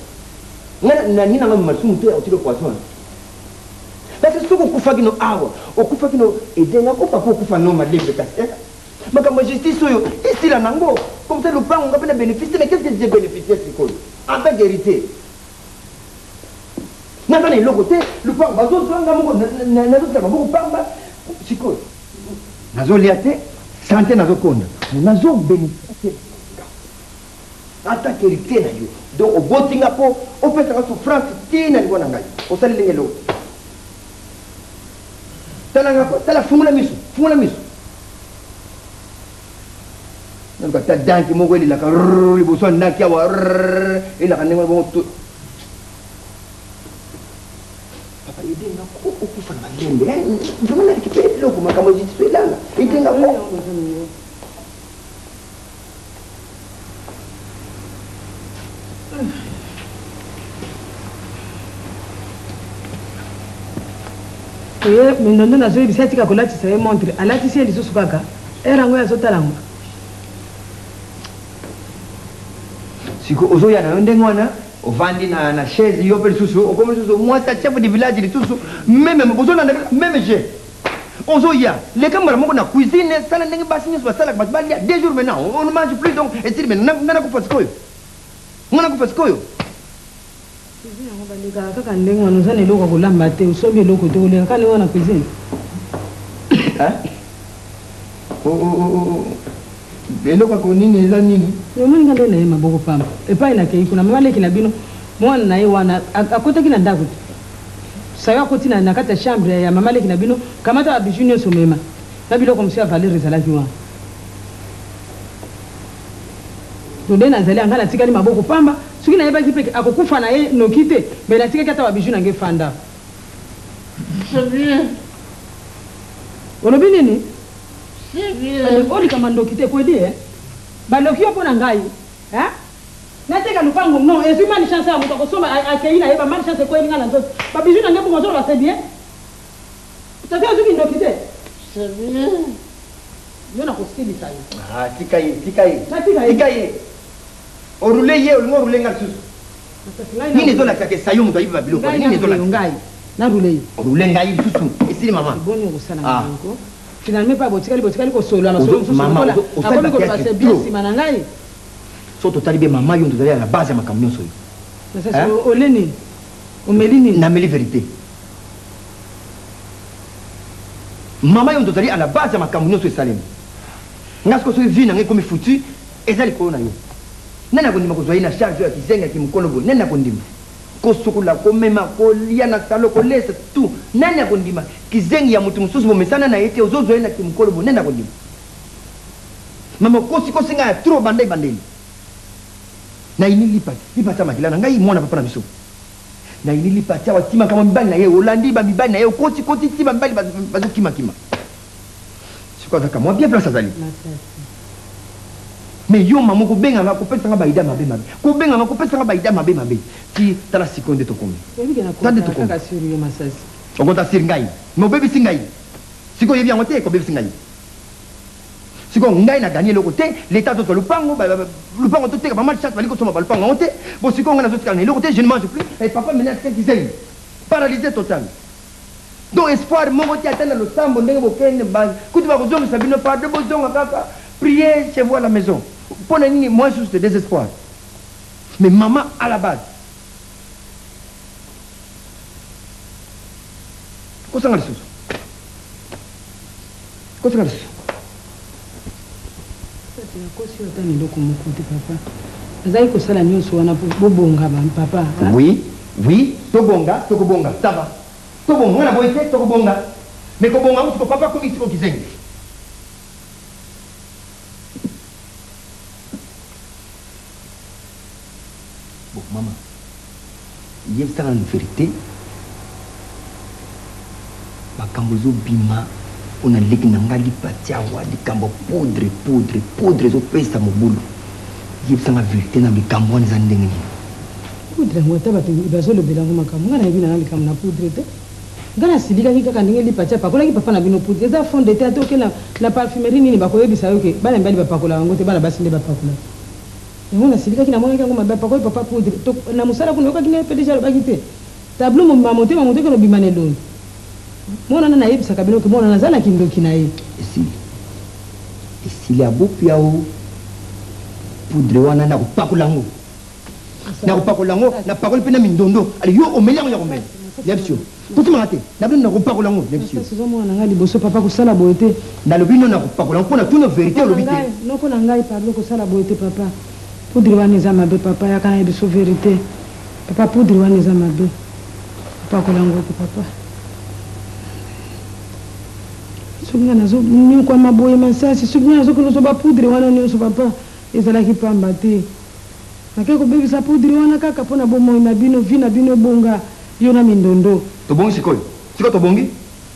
Nga na nini nga masumu te otilo poison. Parce que soki okufaki no awa, okufaki no edenga ko papa okufa no malembe kasi. Eh? Makambo ya justice oyo esila nango. Comme ça lopango nga pe na bénéfice mais qu'est-ce que j'ai bénéficié sikoyo? En tant qu'héritier. Naza na eloko te, lupango bazozwa nga moko nazosala maboko pamba sikoyo nazolia te, sante nazokonda, nazo beneficie te en tant qu'héritier na yo. Donc oboti nga po opesa nga souffrance ti na liwa na ngai, osali ndenge eloko te. Tala nga ko, tala fungola miso, fungola miso. Naluka ata danki moko elelaka rrrr liboso ya ndaki awa rrrr elelaka ndenge wana bongo to papa ede nga ko okufa na malembe eh, vraiment na récupéré biloko makambo ya justice elala ede nga ko Ye mindondo nazoyebisa atika kolatisa ye montre alatisi ye lisusu kaka. Heure yango ye azotala yango. Siko ozoya na yo ndenge wana ovandi na, na chaise yo mpe lisusu okomi lisusu mwasi ya chef de village lisusu meme bozolanda kaka meme jeu ozoya leka mbala moko na cuisine sala ndenge basi nyonso basalaka bato balia deux jours maintenant on ne mange plus donc esili maintenant nga nakufa sikoyo nga nakufa sikoyo Cuisine yango balekaka kaka ndenge wana oza na eloko ya kolamba te osombi eloko te oleka kaka ndenge wana na cuisine. Hein? Oh, oh, oh, oh. Eloko ya konini eza nini? Omoni nga nde naye maboko pamba epai nakei kuna mama leki na bino mwana na ye wana akotaki na ndako te sayo akoti na, na kati ya chambre ya mama leki na bino kamata ba bijoux nyonso mema na biloko mosusu ya valeur ezalaki wana Nde nazali nga natikali maboko pamba, soki nayebaki pe ke akokufa na ye noki te, mais natikaki ata ba bijoux na nga efanda. C'est bien. Olobi nini? C'est bien. Bandeko oyo likambo ya ndoki te kwedi eh? Baloki yo pona ngai eh? Nateka lupango non ezui mal chance ya moto akosomba akeyi na ye ba mal chance ekweyeli nga na nzoto ba bijoux na nga ebongo ozoloba c'est bien? Tata ozui kindoki te? C'est bien. Yo nakosilisa yo. Ah, tika ye, tika ye. Natika ye. Tika ye. Orule ye, olingi orule nga lisusu. Nini ezolakisa ke sayo moto ayibi ba biloko wana? Nini ezolakisa? Ngai na roule ye. Orule ngai lisusu. Esili mama. Boni okosala ah. ngai ko? Finalement pa botikali botikali kosolola masolo mosusu lokola nakomi koloba c'est bien nsima na ngai. So totali be mama yo tozali à la base ya makambo nyonso oyo. Ole nini? Omeli nini? Nameli verite. Maman yo moto ozali à la base ya makambo nionso esalemi. Nga sikoyo soki vie na nga ekomi foutu eza likolo na yo. Nani akondima kozua ye na charge oyo ya kizengi ya kimukolo boye? Nani akondima? Kosukola, komema, kolia na salon, kolesa tout. Nani akondima? Kizengi ya mutu mosusu bomesana na ye te ozozua ye na kimukolo boye nani akondima? Mama okosi kosi nga ya trop banda ebandeli. Nayini lipa lipa tia makila na ngai mwana papa na biso. Nayini lipa tia wa timaka ba mibali na ye olandi ba mibali na ye okoti koti ti ba mibali bazo kima kima sikoyo aza kamwa bien place azali mais yo mama kobenga nga kopesa nga ba idea mabe mabe kobenga nga kopesa nga ba idea mabe mabe ti tala sikoyo nde tokomi tala nde tokomi okonta sur ngai mais obebisi ngai sikoyo oyebi yango te kobebisi ngai Sikoyo ngai na gagner eloko te, l'etat azozwa lupango, lupango toteka ba mal chance balingi kosomba ba lupango yango te, bon sikoyo ngai nazotikala na eloko te, je ne mange plus, et papa maintenant atikali kizengi, paralyse total. Donc espoir moko te ata na losambo ndenge bokende ba kutu bakozongisa bino pardon bozonga kaka prier chez vous à la maison. Pona nini moi source de désespoir. Mais maman à la base. Kosanga lisusu. Kotika lisusu. Sasi nakosi yo ata na eloko moko te papa. Nazalaki kosala nionso wana po bobonga ba papa. Oui oui tobonga tokobonga ça va tobonga nga naboyi te tokobonga mais kobonga yango sikoyo papa akomi sikoyo kizengi. Bon maman yebisa nga nanu verite makambo ezo bima pona leki na nga lipati awa likambo ya poudre poudre poudre ezo pesa mobulu yebisa nga verite nanu likambo wana eza ndenge nini? Poudre yango ata batu bazo lobela yango makambo nga nayebi nanga likambo na poudre te nga nasilikaki kaka ndenge lipati apakolaki papa na bino poudre eza fond de teint ata oke na parfumerie nini bakoyebisa yo ke bana mibali bapakolaka yango te bana basi nde bapakolaka Yango nasilikaki namonaki yango mabe apakoli papa poudre to na musala kuna oyokaki ndenge PDG alobaki te tableau mobimba motema moto ekende obima na elongi mwana wana nayebisaka bino ke mwana wana aza na kindoki na ye. Esili esili abopia o poudre wana nakopakola yango nakopakola yango napakoli mpe na mindondo ale yo omeli yango ya komela nayebisi yo Kotimaka te. Na bino nakopakola yango nayebisi yo. Masasi oza mwana na ngai liboso papa kosala boye te. Nalobi no nakopakola yango pona tuna verite olobi te. Noko na ngai pardon kosala boye te papa poudre wana eza mabe papa yaka na biso verite papa poudre wana eza mabe kopakola yango te papa soki nga nazo niokwama boye masasi soki nga nazo kende kozwa ba poudre wana nionso papa ezalaki pamba te nake kobebisa poudre wana kaka pona bomoi na bino vie na bino ebonga Yo na mindondo. Tobongi sikoyo? Sikoyo tobongi?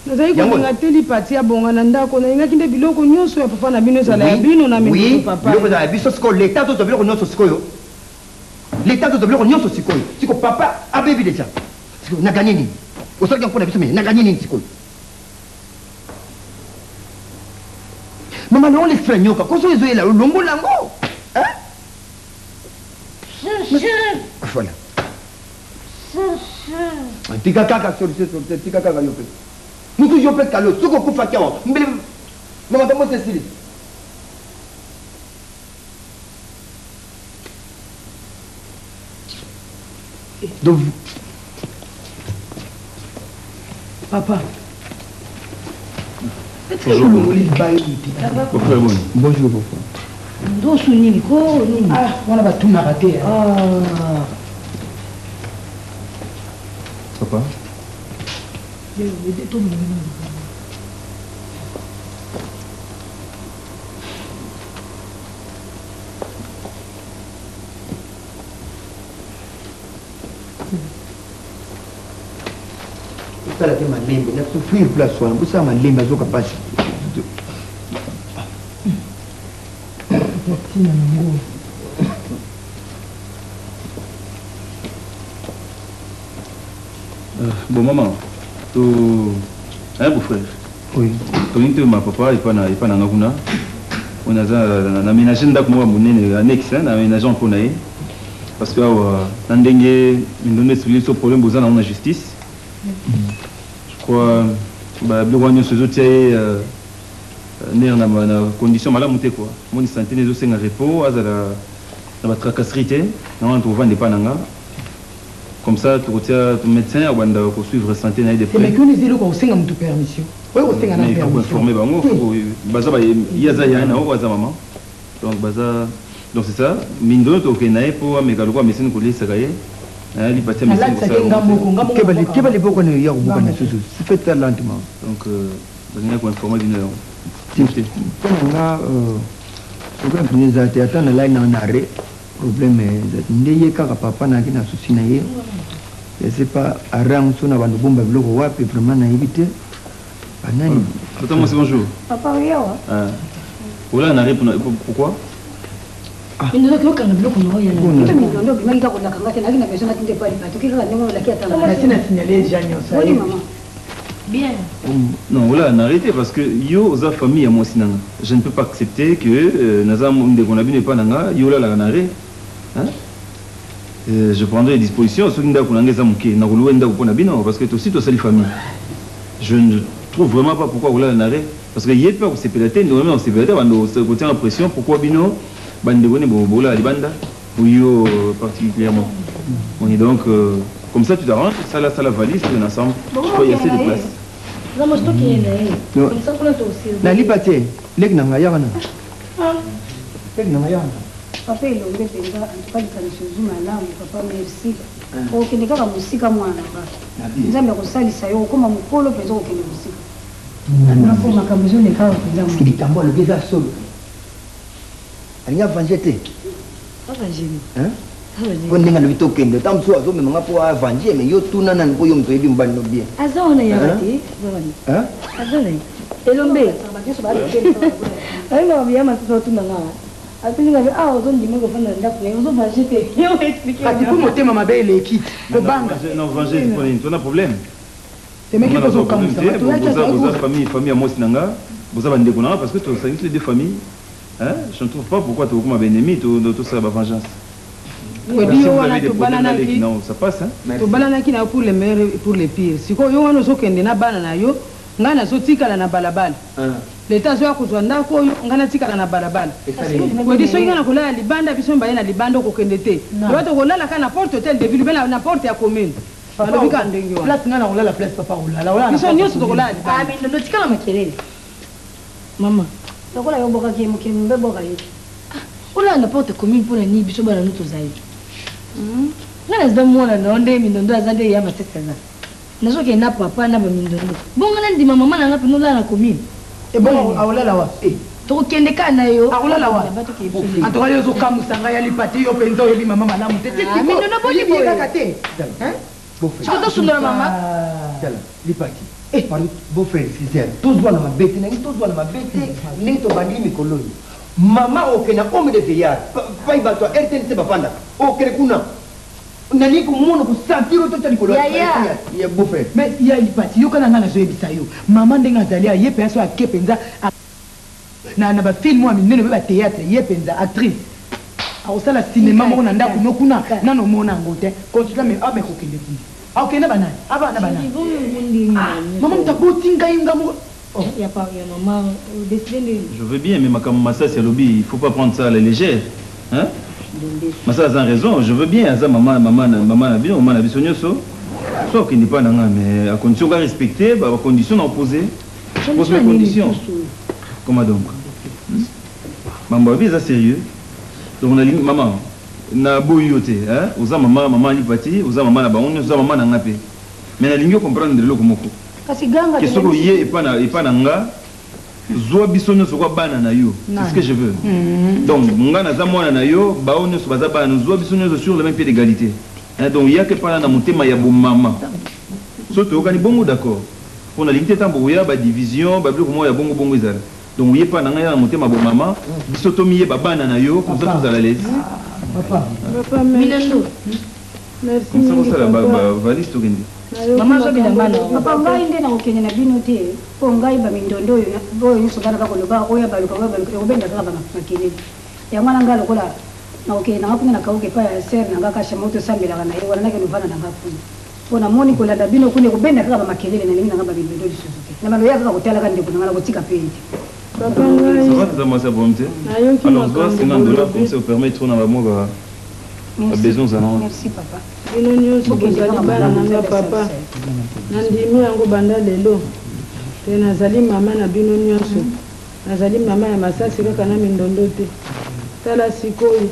Nazali Yango kolinga te lipati abonga na ndako. Nalingaki nde biloko nyonso ya papa na bino ezala ya Oui, bino na mindondo, oui, papa. biloko ezala ya biso sikoyo. L'etat azozwa biloko nyonso sikoyo. L'etat azozwa biloko nyonso sikoyo. Sikoyo papa abebi dejà. Sikoyo na gagner nini? Osalaki yango mpo na biso mais na gagner nini sikoyo? Mama longola esprit ya nyoka ko soki ezoyela yo longola yango. Hein? Voilà. Tika kaka solution solution tika kaka yo pe. Mutu yo pe kalo soki okufaki awa mbele mama tambo esili. Donc Papa. Bonjour. Bonjour papa. Ndosu nini ko nini? Ah, wana batunaka te. Ah. Papa. Osala te malembe na souffrir place wana bosala malembe azoka pasi. Tina nango. Bon maman, to hein beau frère. Oui. Tolingi toyema papa epa na epa na nga kuna. Oyo naza na aménager ndako moko ya monene annexe hein, na aménager mpo na ye. Parce que awa na ndenge mindondo esili biso problème boza nango na justice. Je crois ba biloko wana nyonso ezotia ye euh, nerf na, na condition malamu te quoi. Moni santé ezosenga repos azala na ba tracasserie te. Na wana tokovanda epa na nga. Comme ça tokotia médecin abanda ko suivre santé na ye de près. Mais kuna eza eloko kosenga moto permission. Oyo kosenga na permission. Informer bango baza ba ye aza yaya na oyo aza maman. Donc baza donc c'est ça mindono tokende na ye mpo ameka lokola meseni koleisaka ye lipati ya meseni kosala. Keba liboko na yo ya kobuka na susu. Faites ça lentement. Donc bazalaki koinformer bino yango. Mpo na nga problème mpenza eza te ata nalali na na arrêt problème eza te nde ye kaka papa nayaki na souci na ye je sais pas arrêt yango so na bando bomba biloko wapi vraiment nayebi te banani. Tata mwasi bonjour. Papa oyawa. Ah. Olala na arrêt pourquoi? Mindondo okanga biloko na oyo. Kutu mindondo obimaki kaka kolaka nga te nayaki na besoin natinde epai bato ki kaka ndenge olaki ata nasi na signale deja nyonso. Boni mama. Bien. Non, voilà, arrêtez parce que yo oza famille ya mwasi nanga. Je ne peux pas accepter que euh, naza ndeko na bino epa nanga yo olalaka na arrêt. Hein? Euh, je prendrai des dispositions soki ndako nanga eza moke nakoluwa ndako mpo na bino parce que tosi tosali famille. Je ne trouve vraiment pas pourquoi kolala na arrêt parce que ye mpe akosepela te ndeko na bino akosepela te bando kotianga pression pourquoi bino bandeko ne bolala libanda yo particulièrement. On est donc euh, comme ça tu t'arranges, ça là, ça la valise, tu es ensemble. Je crois qu'il y a assez de place. Nalipa te leki na ngai yaka na leki na ngai yaka na Papa elombe mpenza antuka likanisi ozwi malamu papa merci. Okokende kaka mosika mwana na nga. Nzambe akosalisa yo okoma mokolo mpenza okokende mosika. Mpo makambo ezoleka awa mpenza. Likambo alobi eza solo. Alingi avange te. Po ndenge alobi tokende ntango mosusu azomema nga mpo avange mais yo tuna nani mpo yo moto oyebi mobali no bien. Aza wana yaka te. Aza na ye. Elombe. Ayeba biya masusu otuna nga. Atuni nga ah ozondima kofanda na ndako na ye ozovange te. Yo explique. Kasi mpo motema mabe eleki kobanga. Non, venger mpo nini? Tona problème. Semeki kozokamwisa bato yaki azalaki. Boza famille famille ya mwasi na nga, boza bandeko na nga parce que tosangisi les deux familles. Hein? Je ne trouve pas pourquoi tokokoma ba ennemis to tosala ba vengeance. Oyebi yo wana tobalanaki Non, ça passe hein. Tobalanaki na yo pour le meilleur et pour le pire. Sikoyo yo wana ozokende na bana na yo, ngai nazotikala na balabala. Leta azoya kozwa ndako oyo, ngai natikala na balabala. Oyebi soki ngai nakolala libanda, biso mibale na libanda okokende te. Loba tokolala kaka na porte hotel de ville ou bien na porte ya commune. Nalobi kaka ndenge wana. Place ngai nakolala place papa akolala. Biso nyonso tokolala libanda. Ah mindondo tikala makelele. Mama. Lokola yo obwakaki ye mokili mobimba ebwaka yo te. Ah, olala na porte commune mpo na nini biso bana no tozali. Nga naza mwana na yo ndenge mindondo aza nde ya masese aza. Nazokende na papa na ba mindondo. Bongo nga nandima mama na nga mpenza olala na commune. Ebongo akolala wapi? Eh. Tokokende kaka na yo. Akolala wapi? En tout cas yo ozokamwisa ngai ya lipati yo mpenza oyebi mama malamu te. Ah, mindondo boni boye kaka te. Hein? Sikoyo tosundola mama. Tala, lipati. Eh, pardon, beau frère, excusez. Tozwa na mabe te, nangi tozwa na mabe te, ndenge tobandeli mikolo oyo. Mama okende na home de vieillard, pai bato ya RTNC bafandaka. Okende kuna. Nalingi komona kosentir oyo totya likolo ya ya beau frère. Mais ya lipati, yoka na ngai nazoyebisa yo. Mama ndenge azali aye mpenza so ake mpenza. Na na ba film ya minene pe ba theatre ye penza actrice. Akosala cinema moko na ndako no kuna nanu omona yango te. Consulta mais ameka kokende kuna. Akokende na ba nani? Avanda na ba nani? Ah maman mutu aboti ngai nga moko oh. Ya pa ya maman o decide ndenge nini? Je veux bien mais makambo Masasi alobi il faut pas prendre ça à la légère hein Masasi aza na raison je veux bien aza maman maman maman na bino maman na biso nioso soit okende epa na nga mais à condition ka respecter ba conditions na opposer pose mes conditions comment donc mambo alobi eza sérieux donc nalingi maman na boyi yo te hein oza maman maman Lipati oza maman na bango nioso oza maman na nga pe mais nalingi o comprendre eloko moko Kasi ganga que soki oye epa na epa na nga zua biso nionso kwa bana na yo c'est ce que je veux donc nga naza mwana na yo ba oyo nionso baza bana zua biso nionso sur le meme pied d'egalite hein donc yaka epa na na motema ya bomama soki toyokani bongo d'accord po nalingi te tango bokoya ba division ba biloko moko ya bongo bongo ezala donc oye epa na nga ya na motema ya bomama biso tomiyeba bana na yo comme ça tozala à l'aise. Papa. Papa merci. Merci Comme ça mingi kosala ba papa. ba valise tokende. Nayoki Maman azo makambo bilamba na olobi. Papa ngai nde nakokende na bino te po ngai ba mindondo oyo oyo nionso bana bakoloba oyo abaluka oyo abaluka ekobenda kaka ba makelele yango wana ngai lokola nakokende na nga kuna na kauka epai ya sœur na nga kasha moko tosambelaka na ye wana nakende ovanda na nga kuna po namoni kolanda bino kuna ekobenda kaka ba makelele nalingi na nga ba mindondo lisusu te na bando ya kaka kotalaka ndeko na nga nakotika pe ye te. Papa ngai Ça va tata mwasi ya problème te? nayoki Alors zwa makambo 50 dollars bolobi. comme ça permettre na ba mwa ba ba besoin ozala wana. Merci papa. Bino nionso Bokende bozali kaka bana malamu na nga nzambe papa asalisa yo. nandimi yango banda lelo te nazali mama na bino nionso nazali mama ya masasi kaka na mindondo te tala sikoyo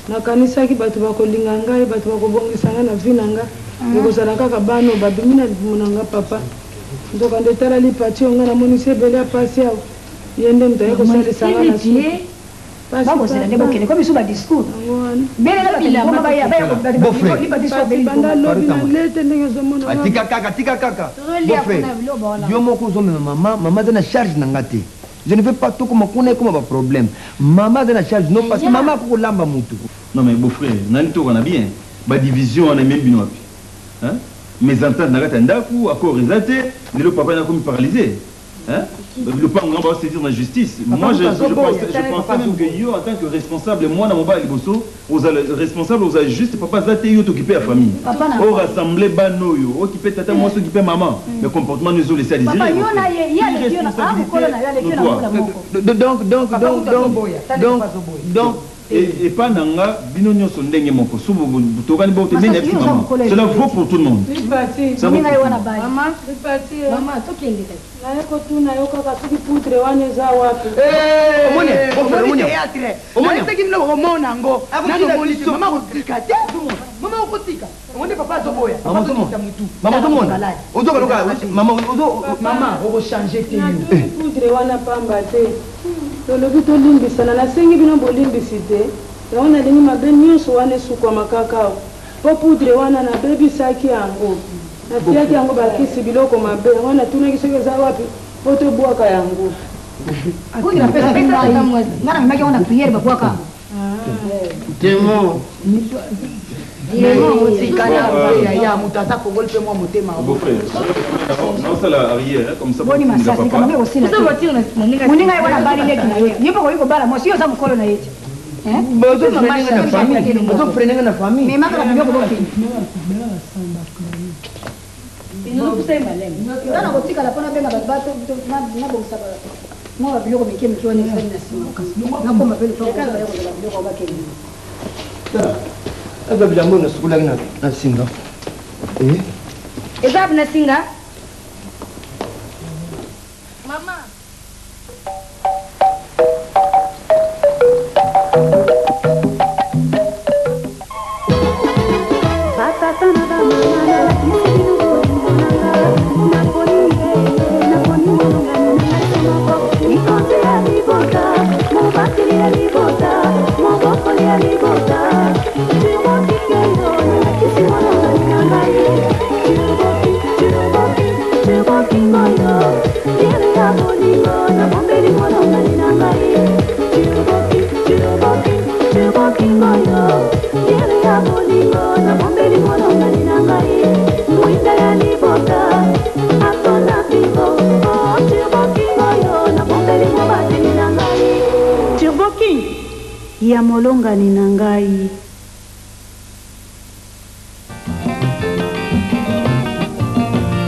nakanisaki bato bakolinga ngai bato bakobongisa ngai na vie na nga ekozala kaka bana oyo babimi na libumu na nga papa nzokande tala lipati oyo ngai namonisi ebele ya pasi awa ye nde moto aye Maman kosalisa ngai na esili suka te. Pasi Bakozela nde papa. bokende ko biso ba discours. Yango wana. Belela bato liboma baya baya ko bato Beau frère. lipa biso Pasi abeli banda liboma. lobi na Faruka lete ndenge ozomona Ah, nga. tika kaka tika kaka Tozolia beau frère kuna biloko baolamba. yo moko ozomema mama mama aza na charge na nga te je ne veux pas tokoma kuna ekoma ba problème mama aza na charge non parce que mama akoki kolamba mutu Non mais beau frère, nani toka na bien. Ba division wana ememi bino wapi? Hein? Mésentente na kati ya ndaku, accord eza te, lelo papa na komi paralysé. Hein? Lopango nga ba saisir na justice. Papa Moi je, mutu je azoboya, pensais, je tala ye pensais papa même que azoboya. yo en tant que responsable mwana mobali liboso ozala responsable ozala juste papa aza te yo t'occuper ya famille. Papa na O rassembler bana oyo, occuper tata mwasi, occuper maman. Mais comportement no ezo laisser à Papa désirer. yo na ye ye aleki yo na ah mokolo na yo aleki yo na Notoire. mbula moko. donc donc Papa donc kutu donc azoboya, tala ye donc papa azoboya. donc Epa na nga bino nionso ndenge moko soki tokani bongo te nde Masasi nayebisi yo oza maman mokolo ya cela eloko vaut te. pour tout le monde Lipati. ça vaut Moninga pour ye tout le wana monde. bali. Maman, Lipati eh. maman tokende kasi. Naye kotuna yo kaka soki poutre wana eza wapi. Omoni, beau frère, Omoni omoni. théâtre. Omoni. Nayebisaki bino bokomona yango. Akotina Nanu omoni te. biso. Mama akotika te. Mama okotika. Omoni papa azoboya. Papa Mama ozomona azokita mutu. mama Tala ozomona malade. ozoka loka mama ozo Mama okochange te yo. Natuni poudre wana pamba te. Tolobi tolimbisana, nasengi bino bolimbisi te. Yango nalingi mabe nionso wana esukwama kaka awa. Po poudre wana nabebisaki yango. Natiaki yango ba kisi biloko mabe. Yango natunaki soki eza wapi po tobwaka yango. Poudre apesaki Apesa ngai. tata mwasi. Ngai namemaki yango na prière babwaka yango. Temo Démon otikala yaya moto aza kongoli mpe mwa motema. Beau frère, naosala arrière comme ça Boni botinda masasi papa. likambo yango ekosila Biso te. voiture na moninga. Moninga ye wana abali leki na ye. Ye mpe okoki kobala mwasi yo oza mokolo na ye te. Hein? bazofrene nga na famille bazofrene nga na famille Mema kaka biloko bokende. Inopusa ye malembe. Nga na kotikala mpo nabenga bato nabongisa mwa ba biloko mike mike wana esali na nsima. Nakoma mpe lupango baya kozala biloko bakende. Azwa bilamba oyo nasukolaki na na singa eh Eza wapi na singa? Mama. Batata na bamama nalakisi bino bolingo na nga naponi ye naponi molongani na ngai se moko likonzi ya libota mobateli ya libota mobokoli ya libota turbo kikendo nalakisi molongani na ngai turbo turbo. Nini? Ya molongani na ngai.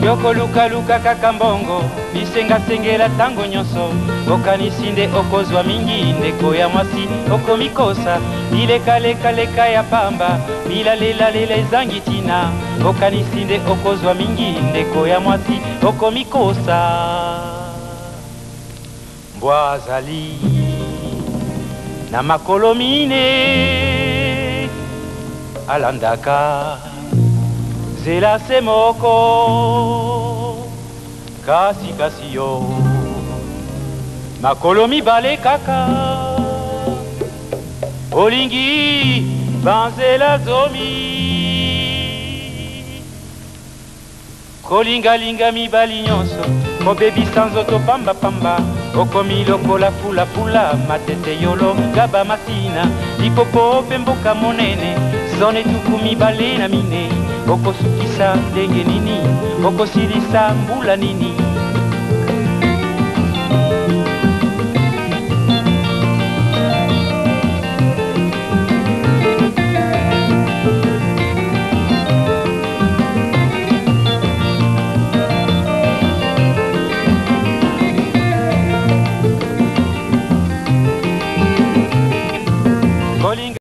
Yokolukaluka kaka mbongo, bisengasengela ntango nyonso, okanisi nde okozwa mingi. Ndeko ya mwasi, okomikosa, bilekalekaleka ya pamba, bilalelalela ezangi ntina, okanisi nde okozwa mingi. Ndeko ya mwasi, okomikosa. Mbwa azali na makolo mine, alandaka nzela se moko, kasi kasi yo makolo mibale kaka, olingi banzela zomi. Kolingalinga mibali nyonso, kobebisa nzoto pambapamba, okomi lokola fulafula, Matete, Yolo, Ngaba, Masina, Lipopo mpe mboka monene, zone 24. Okosukisa ndenge nini? Okosilisa mbula nini?